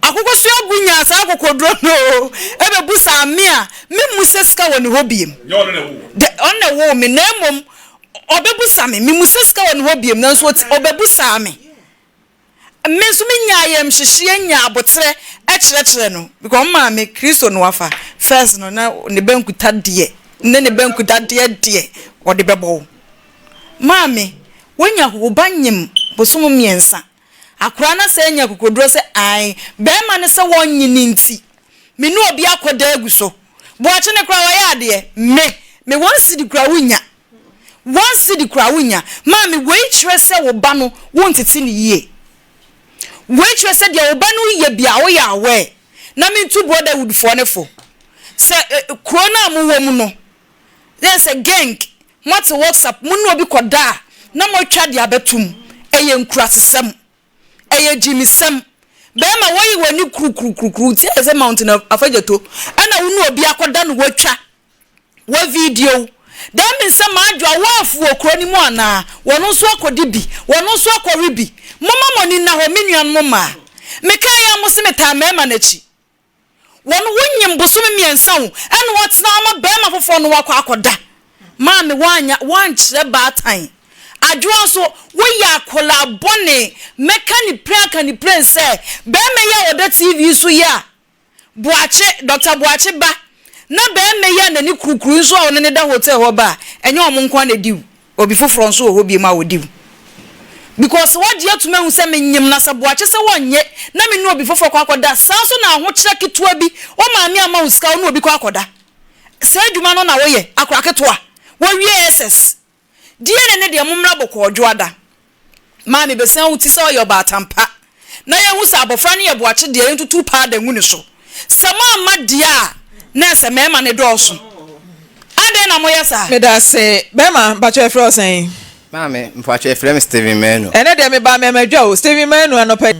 Akokɔsoagu nyaa saa akokoduro no oo, ɛbɛbusaa me a, memmu sɛ sika wɔ ne hɔ biem. Dɛ, ɔno na ɛwoo me, na mmom ɔbɛbusa me, memmu sɛ sika wɔ ne hɔ biem, nanso ɔti, ɔbɛbusaa me. Me nso menyaa ayamhyehyeɛ nyaa aboterɛ kyerɛkyerɛ no, because me maame, Kristo na wafa, first no na ne bankuta deɛ, ne ne bankuta deɛ deɛ, ɔde bɛbɔ wo. Maame, woanya wo ba nyem bosom mmiɛnsa, Akwadaa no asan anya akokoduro sɛ, Ae, barima no sɛ wɔnnye no nti, me ne obi akɔda agu so. Boakye no koraa wayɛ adeɛ. Me, me one cedi koraa wonnya. One cedi koraa wonnya. Maame, wei kyerɛ sɛ wo ba no, wontete no yie. Wei kyerɛ sɛ deɛ wo ba no reyɛ biara, woyɛ aware. Na mentu Brotherhood foɔ no fo sɛ kuro no a mowɔ mu no, Yɛ sɛ gang, moate WhatsApp, mo ne obi kɔda a na moatwa de abɛto mu. Ɛyɛ nkurasesɛm. Ɛyɛ gyimisɛm. Bɛrima woayi w'ani kurukurukurukuru ti ayɛ sɛ mountain afagyato ɛna wo ne obi akɔda na woatwa wo video. That means sɛ m'adwoa woafu wɔ kuro no mu anaa? Wɔn nso akɔdi bi, wɔn nso akɔwe bi. Momma mo ani nna hɔ me nuanom mmaa. Mekaeɛ a mose metaa mmarima no akyi. Wɔn wonyim bosome miɛnsa o ɛna wɔtena hɔ ma bɛɛma foforɔ no wakɔ akɔda maame woanya woankyerɛ baatan adwoa nso woyɛ akwadaa bɔne mɛka ne pire aka ne pire sɛ bɛɛma yi a ɔda TV so yi a Boakye Doctor Boakye ba na bɛɛma yi a n'ani kurukuru nso a ɔne ne da hotel hɔ ba a ɛnyɛ wɔn nko ara na ɛdi Obi foforɔ nso wɔ hɔ biom a ɔdi wo because wagye atum ahu sɛ menyem na sɛ boakye sɛ wɔnnye na me ne obi foforɔ kɔ akɔda saa nso na ahokyerɛ ketewa bi wo maame ama wo sika wo ne obi kɔ akɔda saa adwuma no na woyɛ akora ketewa wawie SS DNA ne deɛ mommra bɔkɔɔ dwoada Maame bɛsian wo ti sɛ ɔyɛ ɔbaatan pa na yɛhu sɛ abɔfra no yɛ boakye deɛ yɛntutu paada ngu ne so. Sɛ moamma deɛ a, na ɛsɛ mmarima no dɔɔso. Adɛn na moyɛ saa? Medase. Bɛma, mpakyɛ yɛfrɛ wo sɛn? Maame, mpakyɛ yɛfrɛ me Steven Manu. Ɛnɛ deɛ mebaa mɛma dwa o, Steven Manu anɔpa yi.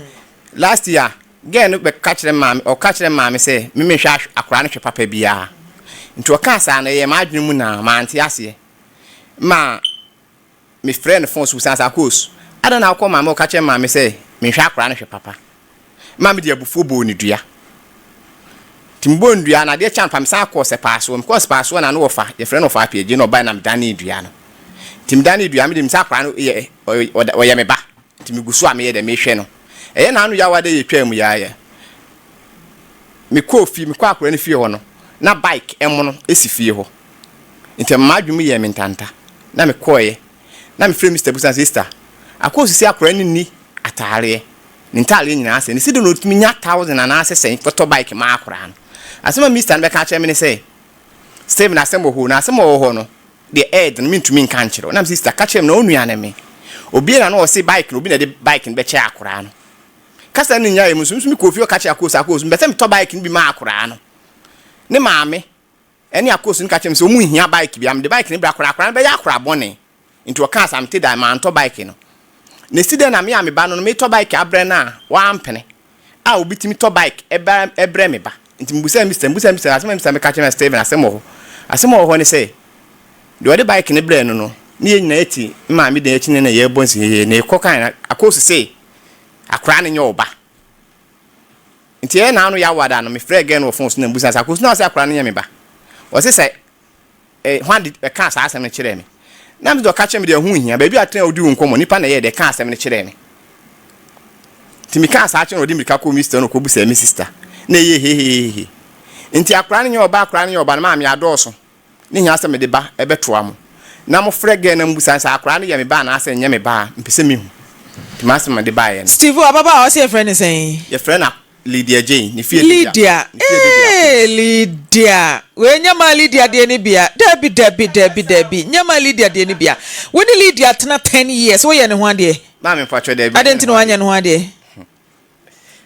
Last year, girl no bɛka kyerɛ maame, ɔka kyerɛ maame sɛ me menhwɛ akwadaa no hwɛ papa biara. Nti ɔkaa saa no, ɛyɛɛ m'adwene mu naa, mante aseɛ. Ma Mefrɛɛ no fon so bisaa no sɛ, Akos, adɛn na wokɔɔ maame hɔ ka kyerɛɛ maame sɛ menhwɛ akwadaa no hwɛ papa? Maame de abufuo bɔɔ no dua. Nti mebɔɔ no dua no, adeɛ kye anɔpa mesan kɔɔ Sɛpaasoɔ. Mekɔɔ Sɛpaasoɔ na ne wɔfa, yɛfrɛ no wɔfa Apiagye, na ɔbaeɛ na medanee dua no. Nti medanee dua no, mede menim sɛ akwadaa no yɛ, ɔyɛ me ba. Nti megu so a meyɛ dɛ, mehwɛ no. Ɛyɛ n'ano yaw ara dɛ yɛtwaa mu yɛayɛ. Mekɔɔ fie, mekɔɔ akwadaa no fie hɔ no, na bike mono si fie hɔ. Nti ɛma m'adwene mu yɛɛ me ntanta. Na mekɔeɛ. Na mefrɛɛ Mister bisa no sɛ, Sister, Akoosu se akwadaa no nni ataareɛ. Ne ntaareɛ nyinaa asɛe. Ne se dɛn na ɔtumi nya thousand anaasɛ sɛn kɔtɔ bike ma akwadaa no? Asɛm a Mister no bɛka akyerɛ me ne sɛ, Stephen, asɛm wɔ hɔ o, na asɛm a ɛwɔ hɔ no deɛ ɛyɛ den, mentumi nka nkyerɛ wo. Na mese, Sister, ka kyerɛ me na wo nua ne me. Obiara na na ɔse bike no, obi na ɛde bike no bɛkyɛ akwadaa no. Kasa no nyaeɛ mu nso, me nso mekɔɔ fie kɔka kyerɛɛ Akoosu, Akoosu, mepɛ sɛ metɔ bike no bi ma akwadaa no. Ne maame ne Akos no ka kyerɛɛ me sɛ wɔn nhia bike biara, mede bike no brɛ akwadaa, akwadaa no bɛyɛ akwadaa bɔne. Nti ɔkaa saa, mete da, mantɔ bike no. Na esi dɛn na me a me ba no no, metɔ bike abrɛ no a, wampene, a obi tumi tɔ bike brɛ me ba. Nti mebusaa Mister, mebusaa Mister, asɛm a Mister bɛka kyerɛ me, Steven, asɛm wɔ hɔ. Asɛm a ɛwɔ hɔ ne sɛ, deɛ ɔde bike no brɛɛ no no, ne yɛn nyinaa yɛte me maame dan akyi ne na yɛrebɔ nsɛnhɛhɛ, na yɛkɔ kae no, Akos se, akwadaa no nyɛ wo ba. Nti ɛyɛ naano yawa da no me frɛɛ girl no wɔ phone so na me busa no sɛ Akosu na ɔse akora no nyɛ me ba? Ɔse sɛ eh hwan de ɛkaa saa asɛm no kyerɛɛ me? Na me de ɔka kyerɛ me deɛ ɛho nhia baabi a tena a wodi wo nkɔmmɔ nipa na ɛyɛɛ dɛ kaa asɛm no kyerɛɛ me. Nti me kaa saa kyerɛ no ɔde mirika kɔɔ me sister na ɔkɔ busaa me sister na ɛyɛɛ hehehehe. Nti akora no nyɛ ɔba akora no nyɛ ɔba no maame adɔɔso ne hia sɛ mede ba bɛtoa mo. Na mofrɛ girl na mobisa no sɛ akwadaa no yɛ me ba anaasɛ ɛnyɛ me ba a, mepɛ sɛ mehu. Nti m'asɛm a mede baeɛ no. Steve, ababaawa ɔse yɛfrɛ no sɛn? Yɛfrɛ no Lydia Jane. Ne fie de Lydia, Ne fie de ee Lydia, wei nyɛ maa Lydia deɛ no bia, dabi dabi dabi dabi, nyɛ maa Lydia deɛ no bia. Wo ne Lydia tena ten years, woyɛ ne ho adeɛ? Maame mpakyɛ dabi, Adɛn manyɛ nti ne na ho woanyɛ adeɛ. ne ho adeɛ?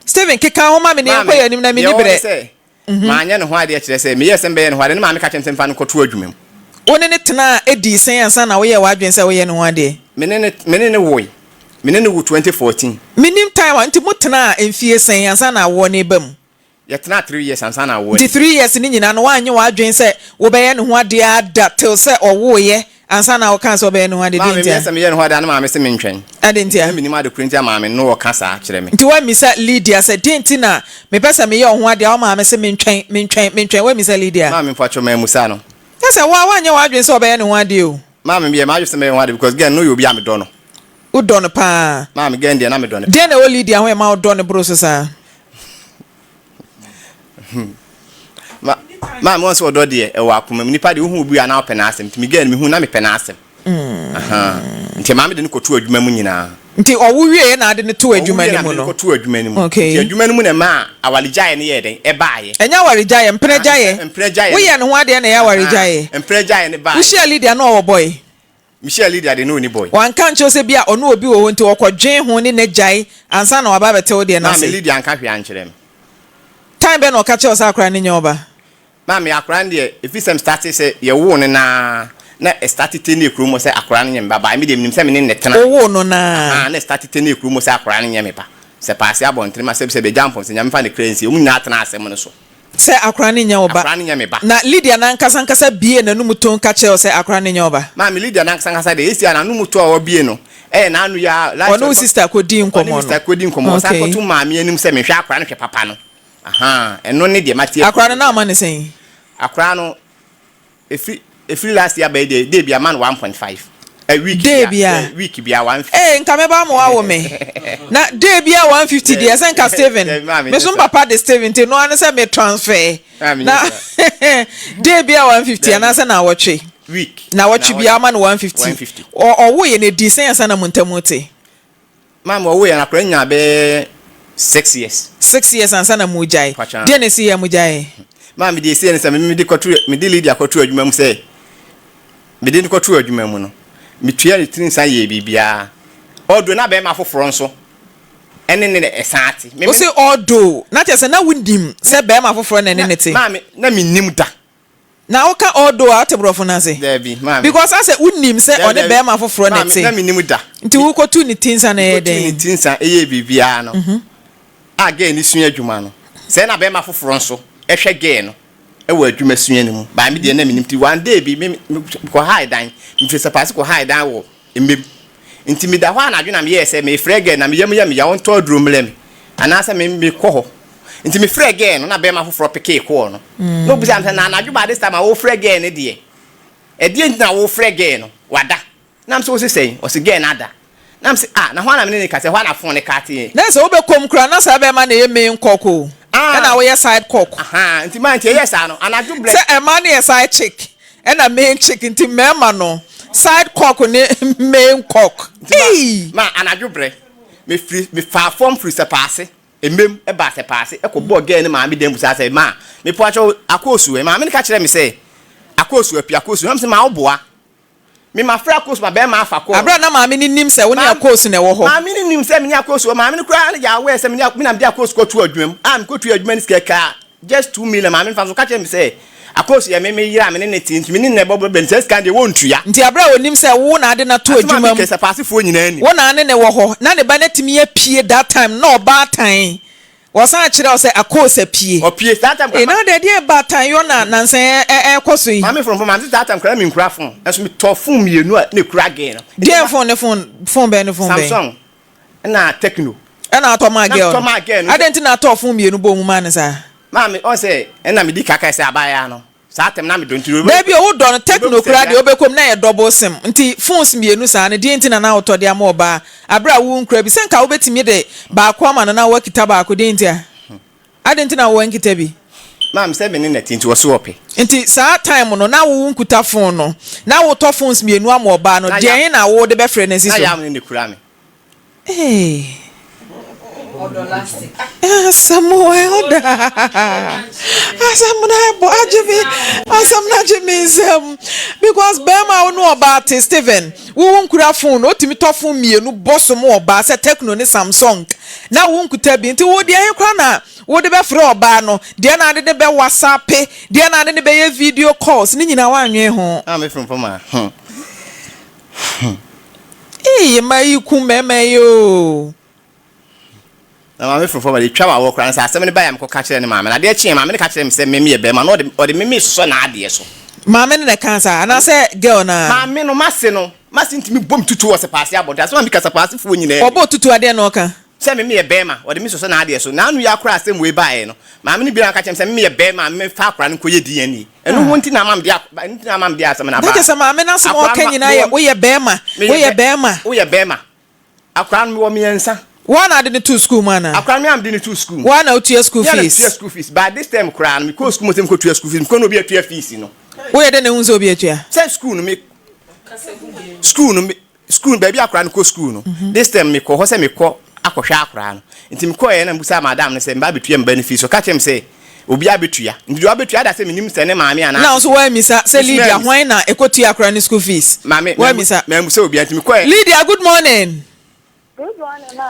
Stephen, keka ho ma me na yɛnkɔ Maame, yɛn anim na deɛ menni ɛwɔ hɔ ne berɛ. sɛ, Manyɛ ne ho adeɛ kyerɛ sɛ meyɛɛ sɛ mebɛyɛ ne ho adeɛ ne maame ka kyerɛɛ me sɛ memfa no nkɔto adwuma mu. Wo ne no tenaa dii sɛn ansa na woyɛɛ w'adwene sɛ woyɛ ne ho adeɛ? Me ne no me ne no woe. Me ne no wo 2014. Mennim time a, nti motenaa mfie sɛn ansa na awoɔ no reba mu? Yɛtenaa three years ansa na awoɔ Nti no reba. three years no nyinaa no woanyɛ w'adwene sɛ wobɛyɛ ne ho adeɛ ara da till sɛ ɔwoeɛ. Ansa na wokaa sɛ wobɛyɛ ne ho ade, deɛ Maame, ntia? meyɛ sɛ meyɛ ne ho ade a, na maame se mentwɛn. Adɛn ntia? Na mennim ade koro nti a maame no ɔka saa kyerɛ me. Nti woammisa Lydia sɛ, Deɛn nti na mepɛ sɛ meyɛ wo ho ade a wo maame se mentwɛn, mentwɛn, mentwɛn? Woammisa Lydia? Maame, mpakyɛw mammusa no. Kyerɛ sɛ, wo ara woanyɛ w'adwene sɛ wobɛyɛ ne ho adeɛ o. Maame, meyɛɛ m'adwene sɛ mɛyɛ ho ade because girl no yɛ obi a medɔ no. Wodɔ no paa. Maame, girl no deɛ na medɔ no paa. Deɛn na ɛwɔ Lydia ho a ɛma wodɔ no boro so saa? Ma maame wɔn sɛ ɔdɔ deɛ ɛwɔ akoma mu nipa deɛ wohu obi a na ɔpɛ n'asɛm nti me girl no mehu na mepɛ n'asɛm mm. nti maame de no kɔto adwuma mu nyinaa. Nti ɔwo wieɛ na ade no to adwuma no mu no. Ɔwo wie na mede no kɔto adwuma no mu. Okay. Nti adwuma no mu na ɛmaa awaregyaeɛ no yɛɛ dɛn ɛbaeɛ. Ɛnyɛ awaregyaeɛ, mpena gyaeɛ. Mpena gyaeɛ. Woyɛ ne ho adeɛ na ɛyɛ awaregyaeɛ. Mpena gyaeɛ no baeɛ. Wohyia Lydia na ɔwɔ boy. Mihyia Lydia de, na onni boy. Wanka ankyerɛ wo sɛ bi a ɔne obi wɔ hɔ nti ɔkɔdwen ho ne no agyae ansa na waba abɛte wo deɛ no ase? Maame, Lydia anka hwee ankyerɛ me. Time bɛn na ɔka kyerɛɛ wo sɛ akwadaa no nyɛ wo ba? Maame, akwadaa no deɛ, ɛfiri sɛ me starte sɛ yɛwoo no no ara, na ɛstarte te ne kurom hɔ sɛ akwadaa no nyɛ me ba, but me deɛ menim sɛ me ne no na ɛtenaeɛ. Wowoo no no ara? Ahaa, na ɛstarte te ne kurom hɔ sɛ akwadaa no nyɛ me ba. Sɛ paase abɔntene ma sɛbisɛbi agya mpɔn sɛ Nyame mfa ne kra nsie, wɔn nyinaa tenaa asɛm no so. Sɛ akora no nyɛ wo ba. Akora no nyɛ me ba. Na Lydia no ankasa ankasa buee n'anom tumm ka kyerɛɛ wo sɛ akora no nyɛ wo ba. Maame, Lydia no ankasa ankasa deɛ, esi a n'anom to a ɔbue no, ɛyɛ n'ano yi ara. Last Ɔne wo sister kɔdii nkɔmmɔ no. Ɔne me sister kɔdii nkɔmmɔ. Ɔsan Okay. kɔto maame anim sɛ mehwɛ akora no hwɛ papa no. Ahaa, ɛno ne deɛ mate afiri Akora no, na woma no sɛn? Akora no, Ɛfiri ɛfiri last year bɛyɛ deɛ day bia ma no 1.5 ɛ week Day bia bia yeah, week bia 150. Ee nka mɛba ama wawo me na day bia 150 deɛ sɛ nka Steven Dabi maame me nyɛ so saa. papa de Steven nti no ano sɛ me transfer Maame nyɛ na saa. day bia 150 Dabi. anaasɛ naawɔtwe Week. naawɔtwe bia ama no 150 150. Ɔ ɔwo yɛ no ɛdii sɛn ansa na mo ntam te? Maame ɔwoo yɛn akwadaa nyaa bɛyɛ six years. Six years ansa na mo gyae. Pakyɛ. Deɛ na esi yɛ mo gyae? Maame deɛ esi yɛ ne sɛ me mede kɔto mede Lydia kɔto adwuma mu sɛ mede no kɔto adwuma mu no metua ne tiri nsa yɛɛ biribiara although na bɛrima foforɔ nso ɛne ne ɛsan ate. Me Wo se although na kyerɛ sɛ na wo nim sɛ bɛrima foforɔ na ɛne ne te? Maame na me nim da. Na wo ka although a wote borɔfo no ase? Dabi, maame. Because asɛ wo nim sɛ Dabi, ɔne dabi. bɛɛma foforɔ na Maame, ɛte. na me nim da. Nti wo kɔ tu ne ti nsa no ɛyɛ Me kɔ tu ne dɛn? ti nsa ɛyɛɛ biribiara no, a girl no sua adwuma no, sɛɛ na bɛɛma foforɔ nso ɛhwɛ girl no ɛwɔ adwuma sua no mu, but me deɛ na me nim. Nti one day bi, me me kɔ hae dan, me firi Sapase kɔ hae dan wɔ Mmem. Nti meda hɔ anadwo na meyɛɛ sɛ merefrɛ girl na me yam yɛ me ya ɔntɔ aduro mmrɛ me anaasɛ me mekɔ hɔ. Nti mefrɛɛ girl no na bɛrima foforɔ pekee call no. Na ɔbisaa me sɛ na anadwo by this time a worefrɛ girl no deɛ ɛdeɛn nti na worefrɛ girl no wada? Na mese wose sɛn? Ɔse girl no ada. Na mese ah na hwan na me ne no kasa ɛhɔ a na phone no cutee. Na sɛ wobɛkɔ mu koraa na saa bɛrima no yɛ main cock o ɛna woyɛ side cock. Ahaa nti maa nti ɛyɛɛ saa no anadwo brɛ. Sɛ ɛmaa no yɛ side chick. Ɛna main chick nti mmarima no side cock ne main cock Nti ma eii. ma anadwo brɛ me firi me faa fam firi sɛpaase mmem baa sɛpaase kɔ bɔɔ girl no maame dan busaa sɛ ma me poakyɛw akoosu ɛ maame no ka kyerɛ me sɛ akoosu api akoosu na me sɛ ma wo boa me ma frɛ akoosu ma bɛrima afa kɔɔ Aberɛ a na maame no nim sɛ wo ne Maame akoosu na ɛwɔ hɔ. maame no nim sɛ me ne akoosu wɔ maame no koraa no yɛ aware sɛ me ne me na mede akoosu kɔ to adwuma mu a me kɔ tua adwuma no sika kaa Just 2 million maame fa so ka kyerɛ me sɛ Akos yɛ me me yere a me ne no te nti me ne no na ɛbɔ bra nti saa sika no deɛ wɔntua. Nti aberɛ a ɔnim sɛ wo na ade no ato Asɛm a adwuma meka mu, yi sɛ paasefoɔ nyinaa nim. wo na ane no wɔ hɔ na ne ba no atumi apue that time no na ɔbaatan wɔsan kyerɛ wo sɛ Akos apue. Ɔpue saa time Ee koraa na adɛn deɛn baatan yɔ na nansa yi ɛɛkɔ so yi. Maame frɔmfrɔm maame sɛ saa time koraa na menkura phone nso metɔɔ phone mmienu a na ɛkura girl no. Nti Deɛn ma phone ne phone phone bɛn ne phone bɛn? Samsung ɛna Tecno. Ɛna atɔ maa Na girl metɔ no. maa girl no. Adɛn nti na atɔɔ phone mmienu bɔɔ mu maa no saa? Maame, ɔn sɛ ɛna medi ka kae sɛ abaayaa no, saa tɛm na medɔ nti no Dabi o, wodɔ no, Tecno ɔbɛbu sɛ koraa deɛ bia. wobɛkɔ mu na ɛyɛ double sim, nti phones mmienu saa no deɛn nti na na wotɔ de ama ɔbaa aberɛ a wonkura bi, sɛ nka wobɛtumi de baako ama no na woakita baako, deɛn nti a? Adɛn nti na woankita bi? Maame, sɛ me ne no te nti ɔse ɔpɛ. Nti saa time no na wo nkuta phone no, na wotɔ phones mmienu ama ɔbaa no, Na ya deɛn he na wode bɛfrɛ no asi na so? yam no na ekura me. Hey. Asɛm o elder. Asɛm na ɛbɔ agye me. Asɛm na agye me nsam. Because bɛrima wo ne ɔbaa te Steven. Wo wo nkura phone, otumi tɔ phone mmienu bɔ so ma ɔbaa sɛ Tecno ne Samsung. Na wo nkuta bi. Nti wo deɛ he koraa na wode bɛfrɛ ɔbaa no, deɛ na ade ne bɛ WhatsApp, deɛ na ade ne bɛyɛ video calls, ne nyinaa woannwen ho. Ah, me fromfrom a. Hmm. Hmm. Eii mmaa yi ku mmarima yi oo. Na maame fromfrom a de twa ma wɔ koraa no sɛ asɛm no baeɛ a mekɔka kyerɛ ne maame no adeɛ kyeeɛ maame no ka kyerɛ me sɛ me meyɛ barima na ɔde ɔde me mesosɔ n'adeɛ so. Maame no na ɛkaa saa anaasɛ girl no ara? Maame no, m'ase no, m'ase ntumi bɔ me tutu wɔ Sɛpaase abɔnten. Asɛm a meka Sɛpaasefoɔ nyinaa ni. Ɔbɔ wo tutu a deɛn na ɔka? Sɛ me meyɛ bɛɛma, ɔde me sosɔ n'adeɛ so. N'ano yi ara koraa asɛm wei baeɛ no, maame no biara ka kyerɛ me sɛ me meyɛ bɛɛma a memfa akwadaa no nkɔyɛ DNA. Ɛno ho nti na ama mede ɛno nti na ama mede asɛm no aba Na kyerɛ sɛ maame no asɛm a Akwadaa ɔka no, nyinaa yɛ mewɔ, woyɛ bɛɛma, meyɛ woyɛ bɛ, bɛɛma. woyɛ bɛɛma. Akwadaa no mewɔ mmiɛnsa. Wo ara na wode no too sukuu mu anaa? Akwadaa no me ara mede no too sukuu mu. Wo ara na wotua sukuu Me ara na fees? metua school fees. By this term koraa no, mekɔɔ sukuu mu sɛ mekɔtua school fees, mekɔ na obi atua fees no. Woyɛ dɛn na ehu sɛ obi atua? Sɛ sukuu no me, sukuu no me, sukuu no baabi akwadaa no kɔ sukuu no, this term mekɔ hɔ sɛ mekɔ akɔhwɛ akwadaa no. Nti mekɔeɛ na mebisaa madam no sɛ meba abɛtua me ba no fees. Ɔka kyerɛɛ me sɛ obiara bɛtua. Nti deɛ wabɛtua ada sɛ menim sɛ ne maame anaa Na wo nso woammisa sɛ Me nso Lydia mammisa. hwan na ɛkɔtua akwadaa no school fees? Maame, Woammisa? mammisa obiara nti mekɔeɛ. Lydia, good morning. Good morning ma.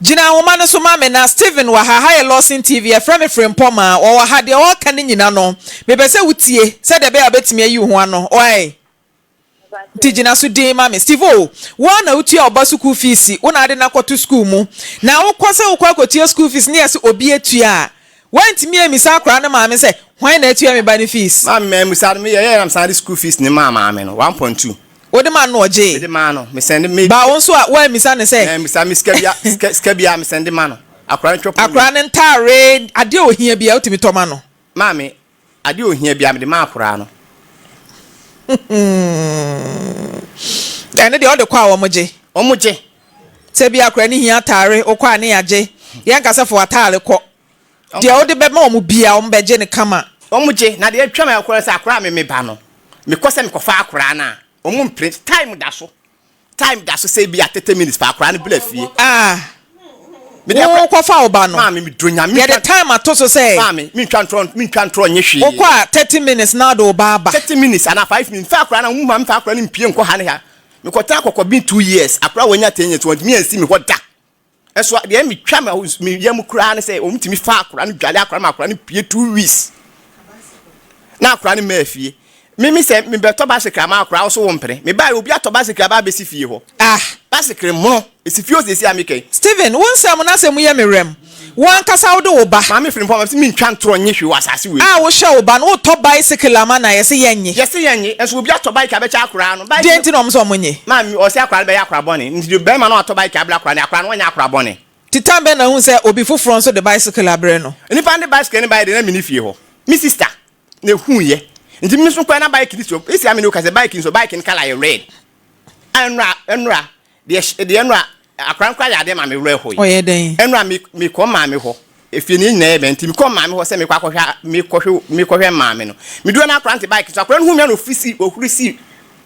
Gyina ahoma no so ma me na Steven wɔ ha, ha yɛ Lawson TV, yɛfrɛ me Frempɔmaa, ɔwɔ ha, deɛ ɔreka no nyina no, mepɛ sɛ wotie sɛdeɛ ɛbɛyɛ a wobɛtumi ayi wo ho ano, wai? Nti gyina so dinn ma me. Steve-o, wo ara na wotua wo ba sukuu fees, wo na wode no akɔto sukuu mu, na wokɔ sɛ wokɔ akɔtua sukuu fees na yɛse obi atua a, woantumi ammisa akwadaa no maame sɛ, hwan na atua me ba no fees? Maame, mammisa no, meyɛeɛ na mesan de sukuu fees no maa maame no, 1.2. Wode maa no na ɔgyee? Mede maa no, mesɛnde, me. Ba wo nso a, woammisa no sɛ. Mammisa, me sika bia, sika, sika biara mesɛnde ma no. Akwadaa no twɛ pɔn. Akwadaa no ntaare, adeɛ a ɔhia biara wotumi tɔ ma no? Maame, Adeɛ a ohia biara mede ma akoraa no. Ɛno deɛ ɔde kɔ a wɔn gye. Wɔn gye. Sɛ bi akora ne hia ataare wokɔ a ne yagye. Yɛn nka sɛ fa w'ataare kɔ. Deɛ wode bɛma wɔn biara wɔn bɛgye no kama. Wɔn gye. Na deɛ atwa me akora sɛ akora a me me ba no mekɔ sɛ mekɔfa akora no a wɔn mpene time da so. Time da so sɛ ebi a 30 minutes fa akwaraa no bla fie. Ah. Mede akora. Wo kɔfa wo ba no. Maame me dɔ nyame. Yɛde time ato so sɛ. Maame me ntwa ntorɔ me ntwa ntorɔ nye hwee. Wo kɔ a 30 minutes na wode wo ba aba. 30 minutes anaa 5 minutes nfa akwaraa no wo maame nfa akwaraa no mpie nkɔ ha ne ha. Me kɔ tena kɔkɔ bin 2 years akwaraa wanya 10 years wɔntumi ansi me hɔ da. Ɛso deɛ metwa me yam koraa ne sɛ wɔtumi fa akwadaa no dwale akwadaa no ma akwadaa no pue 2 weeks na akwadaa no mmaa fie. Mimi sɛ mebɛtɔ basikiri ama akwadaa wo so wo mpene. Mebaeɛ obi atɔ basikiri aba abɛsi fie hɔ. Ah! Basikiri mono ɛsi fie hɔ seesei a meka yi. Stephen, wo nsɛm no asɛ mu yɛ me werɛm. Wo ankasa wode wo ba. Maame Frimpong, mese mentwa ntorɔ nye hwee wɔ asase wei so. A wohwɛ wo ba no, wotɔ bicycle ama no a, yɛse yɛnnye. Yɛse yɛnnye, nso obi atɔ bike abɛkyɛ akoraa no. Bike Deɛn nti na wɔn se wɔn nnye? Maame, ɔse akoraa no bɛyɛ akora bɔne, nti deɛ barima no a watɔ bike abrɛ akoraa no, akoraa no ɔnyɛ akora bɔne. Nti time bɛn na wohu sɛ obi foforɔ nso de bicycle abrɛ no? Nipa no de bicycle no baeɛ deɛ na menni fie hɔ. Me sister na ɛhuiɛ. Nti me nso kɔɛ na bike no si hɔ. Esi a me ne wo kasa yi, bike no si hɔ, bike no colour yɛ red. Ɛnora, ɛnora, deɛ, deɛ ɛnora, akora no koraa yɛ adeɛ ma me werɛ hoe. Ɔyɛ dɛn? Ɛnora me, mekɔ maame hɔ. Efie no yɛn nyinaa yɛ bɛn nti mekɔ maame hɔ sɛ mekɔ akɔhwɛ, mekɔhwɛ, mekɔhwɛ maame no. Meduru hɔ na akora no te bike so. Akora no hu me a na ofiri si, ohuri si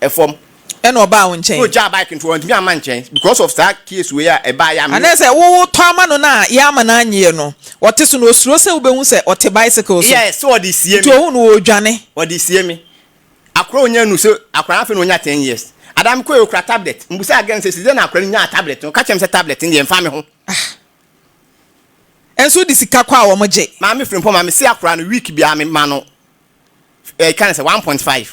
fam. Ɛna ɔbaa wo nkyɛn? Na ogyaa bike no nti wantumi amma nkyɛn because of saa case wei a ɛbaeɛ a me. Anaasɛ wotɔ ama no no a yɛama no anyeɛ no, ɔte so no osuro sɛ wobɛhu sɛ ɔte bicycle so. Yes, sɛ ɔde sie me. Nti ohu no ɔredwane. Ɔde sie me. Akora a onya nu sɛ akora no afei na onya ten years. Ada mekɔɛ okura tablet. Mbusaa girl no sɛ si dɛn na akora no nyaa tablet no. Ɔka kyerɛ me sɛ tablet no deɛ mfa me ho. Ah. Ɛnso wode sika kɔ a wɔn gye. Maame Frimpong ma me se akora no week biara me ma no ɛka ne sɛ 1.5.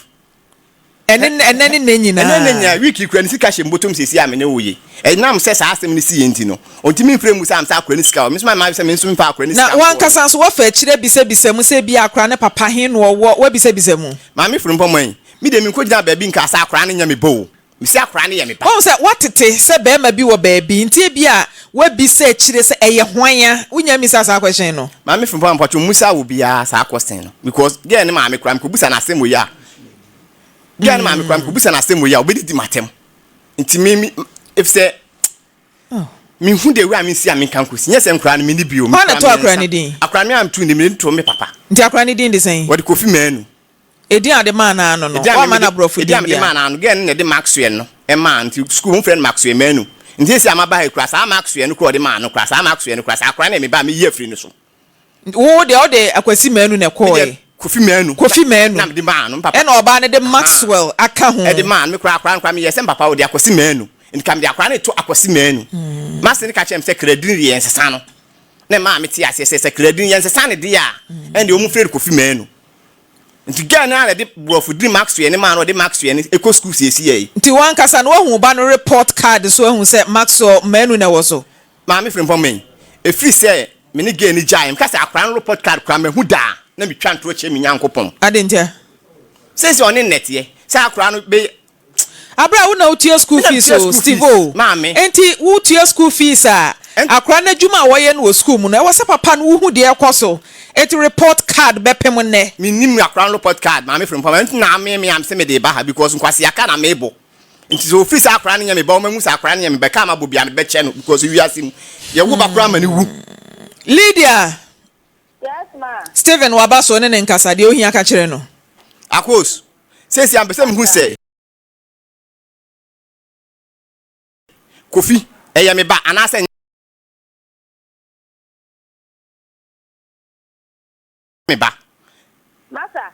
Ɛne ɛnɛ ne nnɛ nyinaa. Ɛnɛ ne nyinaa week yi kura ne sika hyɛ me bɔtɔm seesei a me ne wo ye. Ɛnam sɛ saa asɛm no siiɛ nti no, ɔntumi mfrɛ mmusaa me sɛ akora ne sika wɔ. Me nso mayɛ m'adwene sɛ me nso memfa akora ne Na sika nkɔɔ. w'ankasa nso woafa akyire abisabisa mu sɛ ebia akora no papa he na ɔwɔ, woabisabisa mu? Maame Frimpong yi, me deɛ menkɔgyinaa baabi nkaa sɛ akora no nyɛ me ba o. Mese akora no yɛ me ba. Woahu sɛ woatete sɛ barima bi wɔ baabi nti ebia woabisa akyire sɛ ɛyɛ hwan a? Wonnya mmisaa saa question no. Maame Frimpong mpakyɛw mmusa obiara saa question no because girl no maame koraa mekɔbisa no asɛm wei a girl no maame koraa mekɔbisa no asɛm wei a ɔbɛdidi m'atɛm nti me me efisɛ mehu de wura mensi a menka nkosi nyɛ sɛ nkoraa no menni bio Hwan na mekura ɛtoo akora mmiɛnsa no din? akora me a metu ne mede to me papa. Nti akora no din de sɛn? Wɔde Kofi Manu. Edin a wɔde maa no ara no no, Edin a woamma mede no aborɔfo edin din a mede maa biara? no ara no, girl no na ɛde Maxwell no maa no nti sukuu wɔfrɛ no Maxwell Manu. Nti seesei a maba ha yi koraa saa Maxwell no koraa a ɔde maa no koraa saa Maxwell no koraa saa akora no yɛ me ba a meyi afiri no so. Wo deɛ wode Akwasi Manu na Me deɛ ɛkɔɔe. Kofi Manu Kofi Manu. na mede maa no, me papa. Ɛna ɔbaa no de Ahaa. Maxwell aka ho. Ɛde maa no, me koraa akora no koraa meyɛɛ sɛ me papa ɔde Akwasi Manu nti ka mede akora no reto Akwasi Manu. M'ase no ka kyerɛɛ me sɛ Kradini deɛ yɛnsesa no. Na ɛmaa metee aseɛ sɛ sɛ Kradini yɛnsesa no deɛ a ɛndeɛ wɔmfrɛ no Kofi Manu. Nti girl no ara na ɛde borɔfo dini Maxwell no maa no ɔde Maxwell no kɔ school seesei yi. Nti wankasa no wahu wo ba no report card so ahu sɛ Maxwell Manu na ɛwɔ so? Maame Frimpong Meng, Ɛfiri sɛ me ne girl no gyaeɛ, meka sɛ akwadaa no report card koraa mahu da a na metwa ntorɔ kyerɛ me Nyankopɔn. Adɛn ntia? Seesei ɔne nnɛteɛ sɛ akora no bɛyɛ. Aberɛ a wo na wotua school Me na fees metua o, school Steve fees, o. maame. Enti wotua school fees a, akora no adwuma a wɔyɛ no wɔ school mu no, ɛwɔ sɛ papa no wohu deɛ ɛrekɔ so. Enti report card bɛpem nnɛ. Mennim akora no report card, maame Frimpong, ɛno nti na ame me a mese mede reba ha because nkwasea ka na mebɔ. Nti sɛ ofiri sɛ akora no nyɛ me ba, ɔma hu sɛ akora no nyɛ me ba, ka a mabɔ biara mede bɛkyɛ no because wiase mu, yɛwo ba koraa ma no wu. Lydia, Yes ma. Stephen waba so ne ne nkasa, deɛ ohia ka kyerɛ no. Akos, seesei a mepɛ sɛ mehu sɛ Kofi ɛyɛ me ba anaasɛ ɛnyɛ me ba. Masa.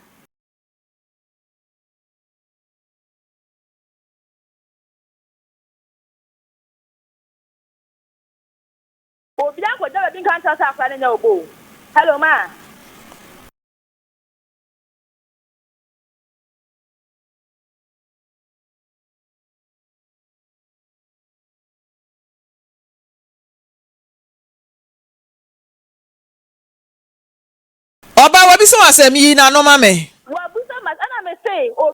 Obi ankɔgyina baabi nka nkyerɛ wo sɛ akwadaa no nyɛ wo ba o. Hello ma. Ɔbaa wabisa wo asɛm yi n'ano ma me. Wabisa ma ɛna me se Obi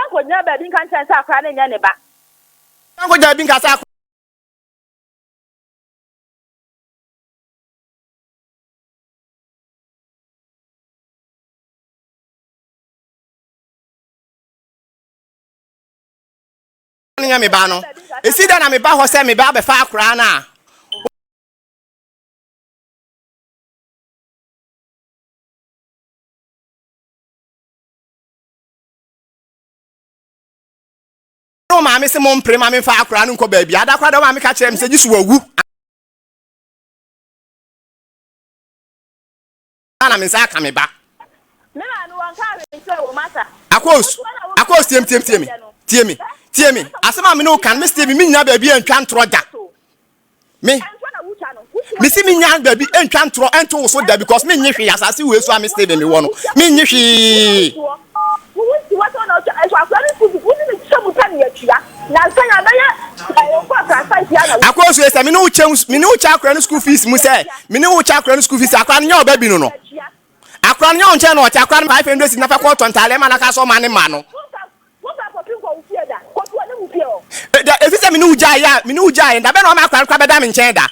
ankɔgyina baabi nka nkyerɛ no sɛ akwadaa no nyɛ ne ba. Obi ankɔgyina baabi nka sɛ akwadaa. No nyɛ me ba no, esi dɛn na meba hɔ sɛ meba abɛfa akwadaa no a? Wo maame se mompere ma memfa akwadaa no nkɔ baabi. Ada koraa deɛ wo maame ka kyerɛɛ me sɛ gye so wawu ansa na me nsa aka me ba. Me maame wɔnkaa hwee nkyerɛ wo masa. Akos, Akos tie me tie me tie me tie me tie me asɛm a me ne wo ka no me Steven me nyina baabi antwa ntorɔ da. Me me si me nya baabi ntwa ntorɔ nto wo so da because me nye hwee asase wei so a me Steven me wɔ no me nye hwee. Akɔnso sɛ me ne wo kyɛ me ne wo kyɛ akora no school fees mu sɛ me ne wo kyɛ akora no school fees akora no nyɛ ɔba bi no no akora no nyɛ ɔnkyɛn na ɔte akora no 500 cedis na fa kɔ ɔtɔ ntaale ma na ka sɛ ɔma ne ma no. Da, efi sɛ me ne wo gyaeɛ a, me ne wo gyaeɛ, da bɛn na ɔma akora no koraa bɛda me nkyɛn da?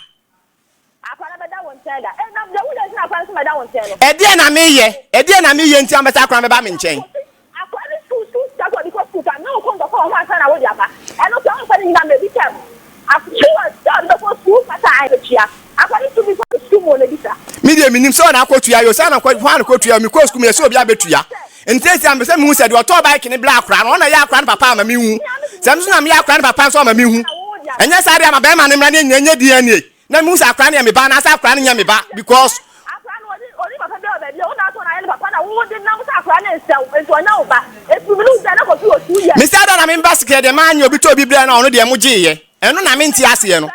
Ɛdeɛn na meyɛ? Ɛdeɛn na meyɛ nti a wopɛ sɛ akora no bɛba me nkyɛn? Me deɛ menim sɛ ɔna akɔtua yɛ sɛ na hwan na kɔtua mekɔɔ sukuu meyɛ sɛ obi abɛtua nti sɛ mepɛ sɛ mehu sɛ deɛ ɔtɔɔ bike ne brɛ akora no ɔna yɛ akora no papa ama mehu sɛ me nso na meyɛ akora no papa nso ama mehu ɛnyɛ saa deɛ ama bɛrima no mmra ne nyina nyɛ DNA na mehu sɛ akora no yɛ me ba anaasɛ akora no nyɛ me ba because Mesɛ adɛn na me basket deɛ manyɛ obi tɔ obi brɛ no a ɔno deɛ mogyeeɛ Ɛno na mente aseɛ no.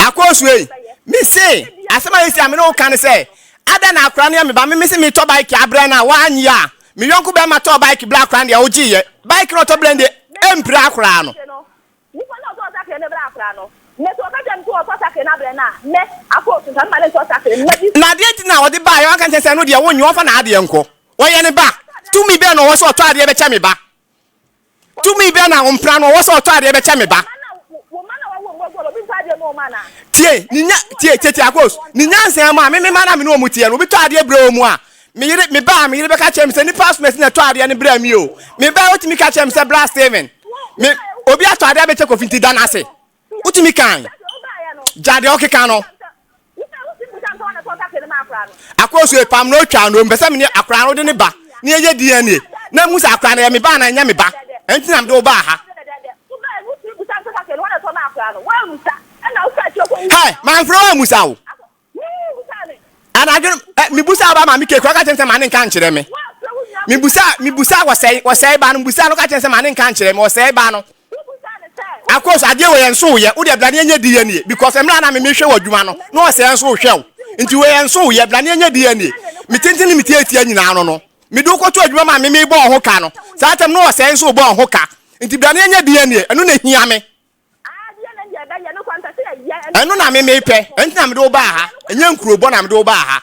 Akoosu ei, me se, asɛm a esi a me ne wo ka ne sɛ, adɛn na akora no yɛ me ba, me me se metɔ bike abrɛ no a, woannye a, me yɔnko bɛrima tɔɔ bike brɛ akora no deɛ, wogyeeɛ. Bike no a ɔtɔ brɛ no deɛ, ɛmpira akora no. Nipa no a ɔtɔɔ sakre no brɛɛ akwadaa no, me sɛ ɔka kyerɛ me sɛ ɔtɔ sakre no abrɛ no a, me, Akoosu, nka mema no ntɔ sakre no. Madi. Na adeɛ nti na ɔde baeɛ, wanka nkyerɛ sɛ ɛno deɛ wonnye, ɔmfa n'adeɛ nkɔ. Ɔyɛ ne ba. Tumi bɛn na ɔwɔ sɛ ɔtɔ adeɛ bɛkyɛ me ba? Tumi bɛn na ɔmpra no ɔwɔ sɛ ɔtɔ adeɛ bɛkyɛ me ba? Tie, ne nya, tie, tie, tie, Akoosu, ne nyansa mu a, me me mma na me ne wɔn teɛ no, obi tɔ adeɛ brɛ wɔn a, me yere, me ba a, me yere bɛka kyerɛ me sɛ nipa asomasi na ɛtɔ adeɛ no brɛ me o. Me ba wotumi ka kyerɛ me sɛ bra Steven, me obi atɔ adeɛ abɛkyɛ Kofi nti da n'ase. Wotumi kan. Gya deɛ ɔkeka no. Akɔsu epam na otwa no mpɛ sɛ me ne akora no de ne ba ne yɛyɛ DNA na mu sɛ akora no yɛ me ba na ɛnyɛ me ba ɛnti na mede wo baa ha. Hey, manfrɛ wo amusa wo. Anadwo no, ɛ, mibusaa ɔbaa maame Kate, ɔka kyerɛ me sɛ ma ne nka nkyerɛ me. Mibusaa, mibusaa wɔsɛe, wɔsɛe ba no, mibusaa no, ɔka kyerɛ me sɛ ma ne nka nkyerɛ me, wɔsɛe ba no. Akos, adeɛ wɔ yɛn nso yɛ, wo deɛ bra ne yɛnyɛ DNA, because mmerɛ a na me mehwɛ wɔ adwuma no, na ɔsɛe nso hwɛ wo. Nti wɔ yɛn nso yɛ, bra ne yɛnyɛ DNA. Me tenten ne me tiatia nyinaa no no. Mede wo kɔto adwuma ma me mebɔ wo ho ka no. Saa tam no ɔsɛe nso rebɔ wo ho ka. Nti bra na yɛnyɛ DNA, ɛno na ehia me. Ɛno na me mepɛ, ɛnti na mede wo baa ha. Ɛnyɛ nkurobɔ na mede wo baa ha.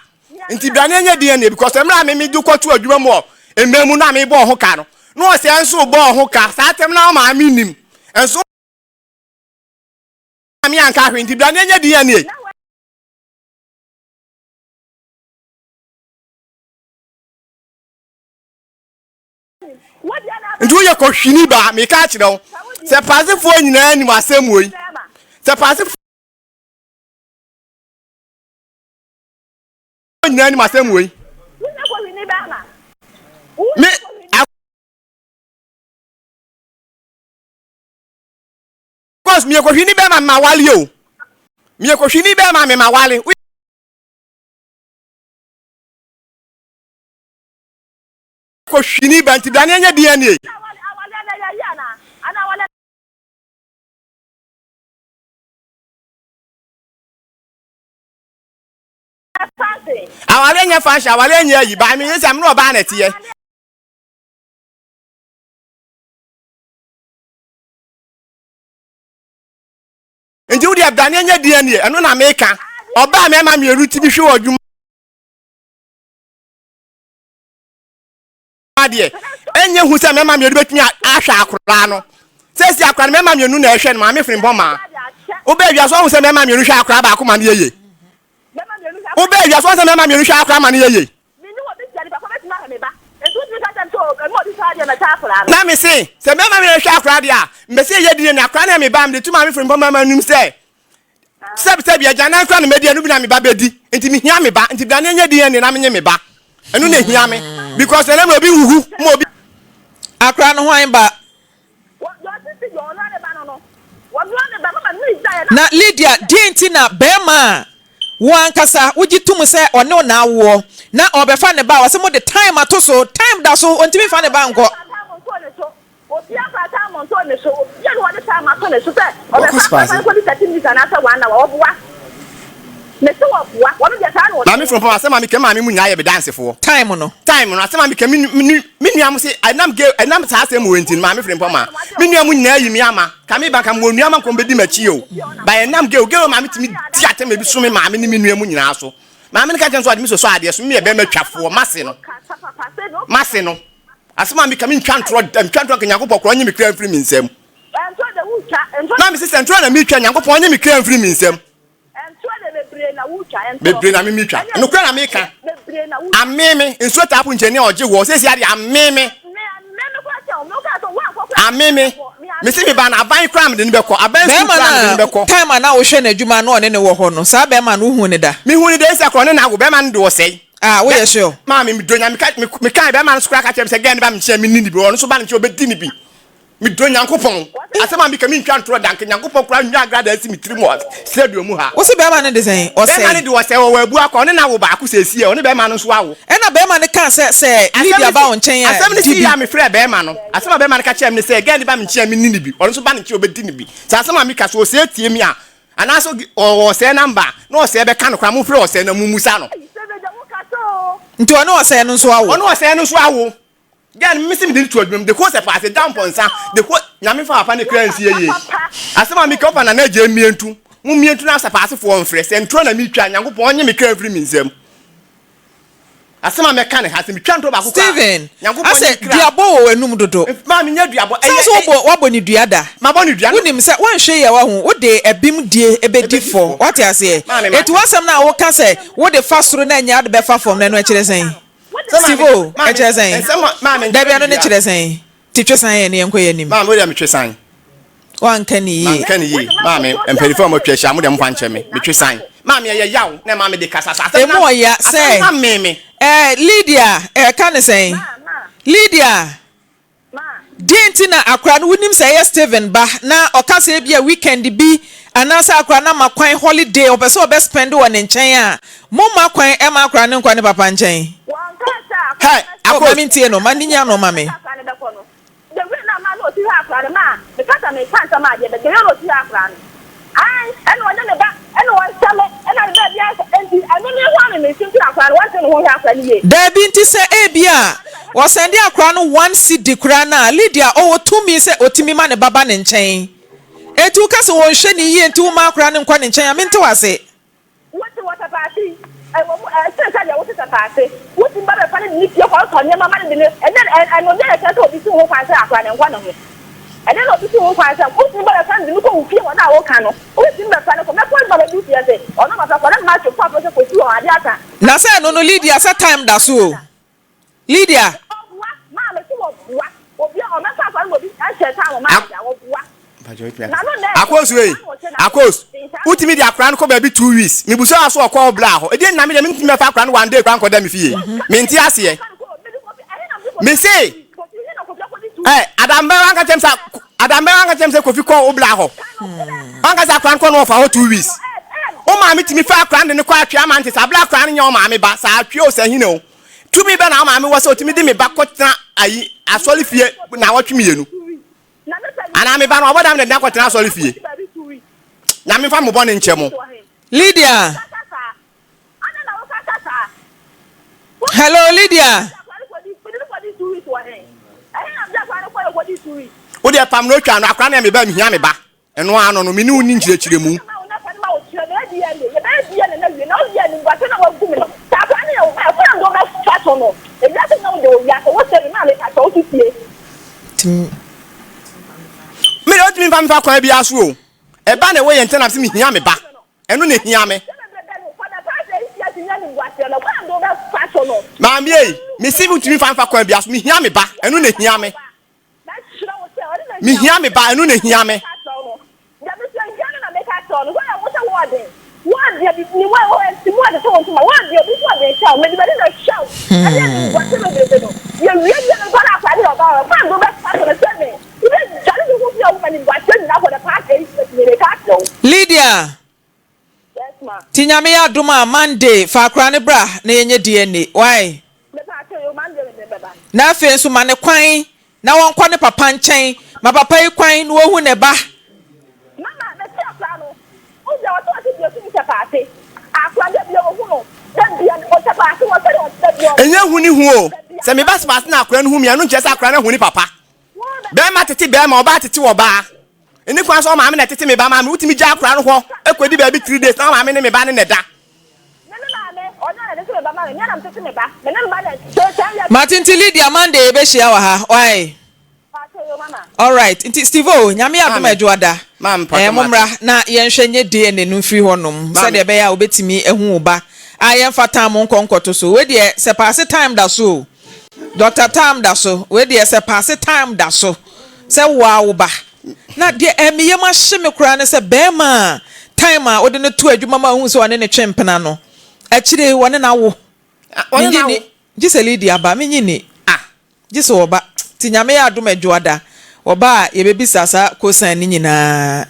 Nti bra na yɛnyɛ DNA because mmerɛ a me mede wo kɔto adwuma mu wɔ mmaa mu no a mebɔ wo ho ka no, na ɔsɛe nso rebɔ wo ho ka. Saa tam no wo maame nnim. Nso maame anka hwee nti bra na yɛnyɛ DNA. Nti woyɛ kɔhwini ba meka akyerɛ wo sɛ paasefoɔ nyinaa nim asɛm wei sɛ paasefoɔ nyinaa nim asɛm wei me akɔs meyɛ kɔhwini bɛma mema wale o meyɛ kɔhwini bɛma mema wale. Kɔ hwini ba nti bra ne ɛnyɛ DNA. Awale nyɛ fashion, awale nyɛ ayi, ba me sɛ me ne ɔbaa na ɛteɛ. Nti wo deɛ bra ne ɛnyɛ DNA, ɛno na meka. Ɔbaa mɛma mmienu ti bi hwɛ wɔ adwuma. Deɛ ɛnyɛ hu sɛ mmarima mmienu bɛtumi ahwɛ akoraa no sɛsi akoraa no mmarima mmienu na ɛhwɛ no maame firi mbɔ maa wobɛ awia so ɔhu sɛ mmarima mmienu hwɛ akoraa baako ma no yɛye wobɛ awia so ɔhu sɛ mmarima mmienu hwɛ akoraa ma no yɛye na me se sɛ mmarima mmienu hwɛ akoraa deɛ a mbɛsɛ yɛ die na akoraa no yɛ me ba mede tu maame firi mbɔ mmarima num sɛ Sɛbisɛbi, agyanan koraa na madi, ɛno bi na me ba bɛdi, nti mehia me ba, nti bra na ɛnyɛ DNA na menye me ba, ɛno na ɛhia me, because ɛnɛ mmerɛ obi wuwu ma obi. Akora no hwan ba? Na Lydia, deɛn nti na barima a wo ankasa wogye tom sɛ ɔne wo na awoɔ na ɔrebɛfa ne ba a, ɔse mode time ato so, time da so, ɔntumi mfa ne ba nkɔ? Obiara mfa time nto ne so. Obiara nni hɔ a ɔde time ato ne so sɛ ɔbɛfa akwadaa no kɔdi 30 minutes anaasɛ one hour. Ɔboa. Mese ɔboa. Ɔno deɛ saa na ɔteɛ. Maame Frimpong asɛm a meka maame mu nyinaa yɛ me dansefoɔ. Time no. Time no asɛm a meka me me me nua mo se ɛnam gay ɛnam saa asɛm wei nti no maame Frimpong ma me nua mo nyinaa yi me ama ka me ba nka mewɔ nua ma nka wɔn bɛdi m'akyi o ba ɛnam gay gay maame tumi di atɛm ebi so me maame ne me nua mu nyinaa so maame no ka kyerɛ nso ɔde me sosɔ adeɛ so me yɛ bɛrima twafoɔ mase no mase no. Asɛm a meka, mentwa ntorɔ da, metwa ntorɔ anka Nyankopɔn koraa ɔnye me kra mfiri me nsam. Na mese sɛ ntorɔ na metwa, Nyankopɔn ɔnye me kra mfiri me nsam. Bebree na me metwa, nokorɛ na meka. Amee me, nsuo taa po nkyɛni a ɔgye woɔ, seesei adeɛ amee me. Amee me, mese me ba no aban koraa mede no bɛkɔ, aban sukuu koraa mede no Bɛrima bɛkɔ. no a time a na wohwɛ n'adwuma na ɔne no wɔ hɔ no, saa bɛrima no wohuu no da? Mehuu no da, ɛsi akora ɔne no awo, bɛrima no de ɔsɛe. Ah, woyɛ sure? Maame, medɔ Nyame ka me me kae bɛrima no so koraa ka kyerɛ me sɛ gɛɛ ne ba me nkyɛn menni ne bi ɔno nso ba ne nkyɛn ɔbɛdi ne bi. Medɔ Nyankopɔn. Asɛm a meka mentwa ntorɔ da nka Nyankopɔn koraa nwa agrada asi me tirim wɔ stadium mu ha. Wo se bɛrima no de sɛn? Ɔsɛe. Bɛrima no de ɔsɛe, ɔwɔ abu akɔ, ɔne no awo baako seesie, ɔne bɛrima no nso awo. Ɛna bɛrima no kaa sɛ sɛ Lydia ba wo nkyɛn a, Asɛm no di sii bi. a mefrɛɛ bɛrima no. Asɛm a bɛrima no ka kyerɛɛ me ne sɛ gɛɛ ne ba me nkyɛn menni ne bi, ɔno nso ba ne nkyɛn ɔbɛdi ne bi. Sɛ asɛm a meka sɛ ɔsɛe tie me a, Anaasɛ ɔwɔ ɔsɛɛ number a, na ɔsɛɛ bɛka no koraa, momfrɛ ɔsɛɛ na mommusa no. Nti ɔne ɔsɛɛ no nso awo? Ɔne ɔsɛɛ no nso awo. Girl no, mese mede no to adwuma mu, the whole sɛ paase, da mpɔnsa, the whole, Nyame mfa papa ne kra nsie yie. Asɛm a meka, wopa Nana Adjei mmie nto, mommie nto na asapaasefoɔ mfrɛ, sɛ ntorɔ na metwa a, Nyankopɔn ɔnye me kra mfiri me nsam. Asɛm a mɛka ne ha, sɛ metwa ntorɔ baako koraa a, Steven, Nyankopɔn nye asɛ me kra. duabɔ wɔ w'anum dodo. Maa menyɛ duabɔ. Sɛ wo nso wobɔ woabɔ ne dua da. Mabɔ ne dua. Wonim sɛ woanhwɛ yie a woahu, wode ɛbem die bɛdi fɔ. Woate aseɛ? Maame, mate. Enti w'asɛm no a woka sɛ wode fa soro na ɛnyɛ ade bɛfa fam no, ɛno ɛkyerɛ sɛn? Sɛ maame, Steve-o, maame, ɛkyerɛ sɛn? nsɛm a, maame, nkyerɛ Dabi, ɛno ne biribiara. kyerɛ sɛn? Nti twe san yɛn na yɛnkɔ yɛn anim. Maame, wo deɛ metwe san. Woanka ne yie. Manka ne yie. Maame, mpanyinfoɔ a moatwa ahyia, mo deɛ momfa nkyɛ me. Metwe san. Maame, ɛyɛ yaw na ɛma mede kasa saa. Asɛm Emu no, ɔya asɛm sɛ. no amee me. Ɛɛ, Lydia, ɛka ne sɛn? Lydia, deɛn nti na akwadaa no, wonim sɛ ɛyɛ Stephen ba, na ɔka sɛ ebia weekend bi anaasɛ akwadaa no ama kwan holiday, ɔpɛ sɛ ɔbɛ spend wɔ ne nkyɛn a, momma kwan mma akwadaa no nkɔ ne papa nkyɛn? Hey, Oh, ma Akos. mentie no, ma ne nya no ma me. The way na maa na osi hwɛ akora no maa meka sɛ meka nsɛm a adeɛ bɛ the way na osi hwɛ akora no ae ɛna ɔne ne ba. Ɛna wɔnhyɛ me ɛna me baabi asɛ enti ɛno ne ho a me mesi nti na akwadaa no wɔnte ne ho nhwɛ akwadaa no yie. Daabi nti sɛ ebia wɔsɛnde akwadaa no one cedi koraa no a Lydia ɔwɔ tumi sɛ ɔtumi ma ne ba ba ne nkyɛn enti woka sɛ wɔnhwɛ no yie nti womma akwadaa no nkɔ ne nkyɛn a mente wo ase. Wote wɔ sapaase yi, ɛwɔ mu, ɛsen sɛ deɛ wote sapaase. Wotumi ba bɛfa no de no fie kɔ tɔ nneɛma ma no de no, ɛnɛ ɛno deɛ na ɛkyerɛ sɛ obi si wo ho kwan sɛ akora no nkɔ ne ho. Ɛnɛ na obi si wo ho kwan sɛ wotumi ba bɛfa no de no kɔ wo fie hɔ no a woka no, wotumi bɛfa no kɔ, mɛkɔ adwuma bɛdu fie se ɔno papa kɔ na mma atwe kɔ afɔ sɛ kɔsi hɔ adeɛ asa. Na sɛ ɛno no Lydia sɛ time da so o. Lydia. Ɔboa maame so wɔboa obi a ɔbɛfa akwa no ma obi ɛhyɛ time ɔma Ak agya wɔboa na no nɛ Akos wei Akos wotumi de akora no kɔ baabi 2 weeks mebusa so ɔkɔ wo bra hɔ ɛdeɛ nna me deɛ mentumi bɛfa akora no one day kora nkɔda me fie mente aseɛ me se ɛ adambɛ wanka kyɛm sɛ adambɛ wanka kyɛm sɛ Kofi kɔ wo bra hɔ wanka sɛ akora no kɔ no ɔfa hɔ 2 weeks wo maame tumi fa akora no de no kɔ atwea ma nte sɛ abla akora no nyɛ wo maame ba saa atwea o sɛ hene o tumi bɛ na wo maame wɔ sɛ ɔtumi de me ba kɔtena ayi asɔre fie na wɔtwe mmienu anaa me ba no ɔbɔ dam na de akɔtena asɔre fie Nyame fa mo bɔ ne nkyɛ mo. Lydia. Hello Lydia. Wo deɛ pam no otwa no akora na me ba mehia me ba ɛno ano no me ne wo ni nkyerɛkyerɛ mu. Me deɛ wotumi mfa mefa kwan biara so o ɛba na ɛwɔ yɛn ntam sɛ mehia me ba ɛno na ehia me. Maame ei mesi wotumi mfa mfa kwan biara so mehia me ba ɛno na ehia me mehia me ba ɛno na ehia me. Lydia. Ti Nyame yɛ adom a Monday fa akora ne bra na yɛnyɛ DNA why? Na afei nso ma ne kwan na wɔnkɔ ne papa nkyɛn ma papa yi kwan na wɔhu ne ba. Mama mɛte akora no wogya ɔsɛ ɔte deɛ tumi sɛ paase akora da bia ɔhu no da bia ɔsɛ paase wɔ sɛ ɔte da bia ɛnyɛ hu ne hu o sɛ meba paase na akora no hu mi ɛno nkyerɛ sɛ akora no ahu ne papa bɛrima tete bɛrima ɔbaa tete ɔbaa ɛni kwan sɛ ɔmaame na ɛtete me ba maame wotumi gya akora no hɔ ɛkɔdi baabi 3 days na ɔmaame ne me ba ne ne da. Me ne maame ɔno na ɛtete me ba ma me na metete me ba me ne me ba na ɛtete. Mate nti Lydia Monday yɛbɛhyia wɔ ha why? Alright nti Steve o Nyame adom adwoada ɛɛ mo mmra na yɛnhwɛ nyɛ DNA no mfiri hɔ nom sɛdeɛ ɛbɛyɛ a wobɛtumi ahu wo ba a yɛmfa time nkɔ nkɔto so wei deɛ sɛ paase time da so o Doctor time da so wei deɛ sɛ paase time da so sɛ woa wo ba na deɛ ɛmeyɛ mu ahye me koraa ne sɛ bɛrima a time a wode no to adwuma ma wohu sɛ ɔne ne twe mpena no akyire wɔne no awo menye ni gye sɛ Lydia ba menye ni gye sɛ wɔba nti Nyame yɛ adom adwoada wɔba a yɛbɛbisa saa kosan ne nyinaa.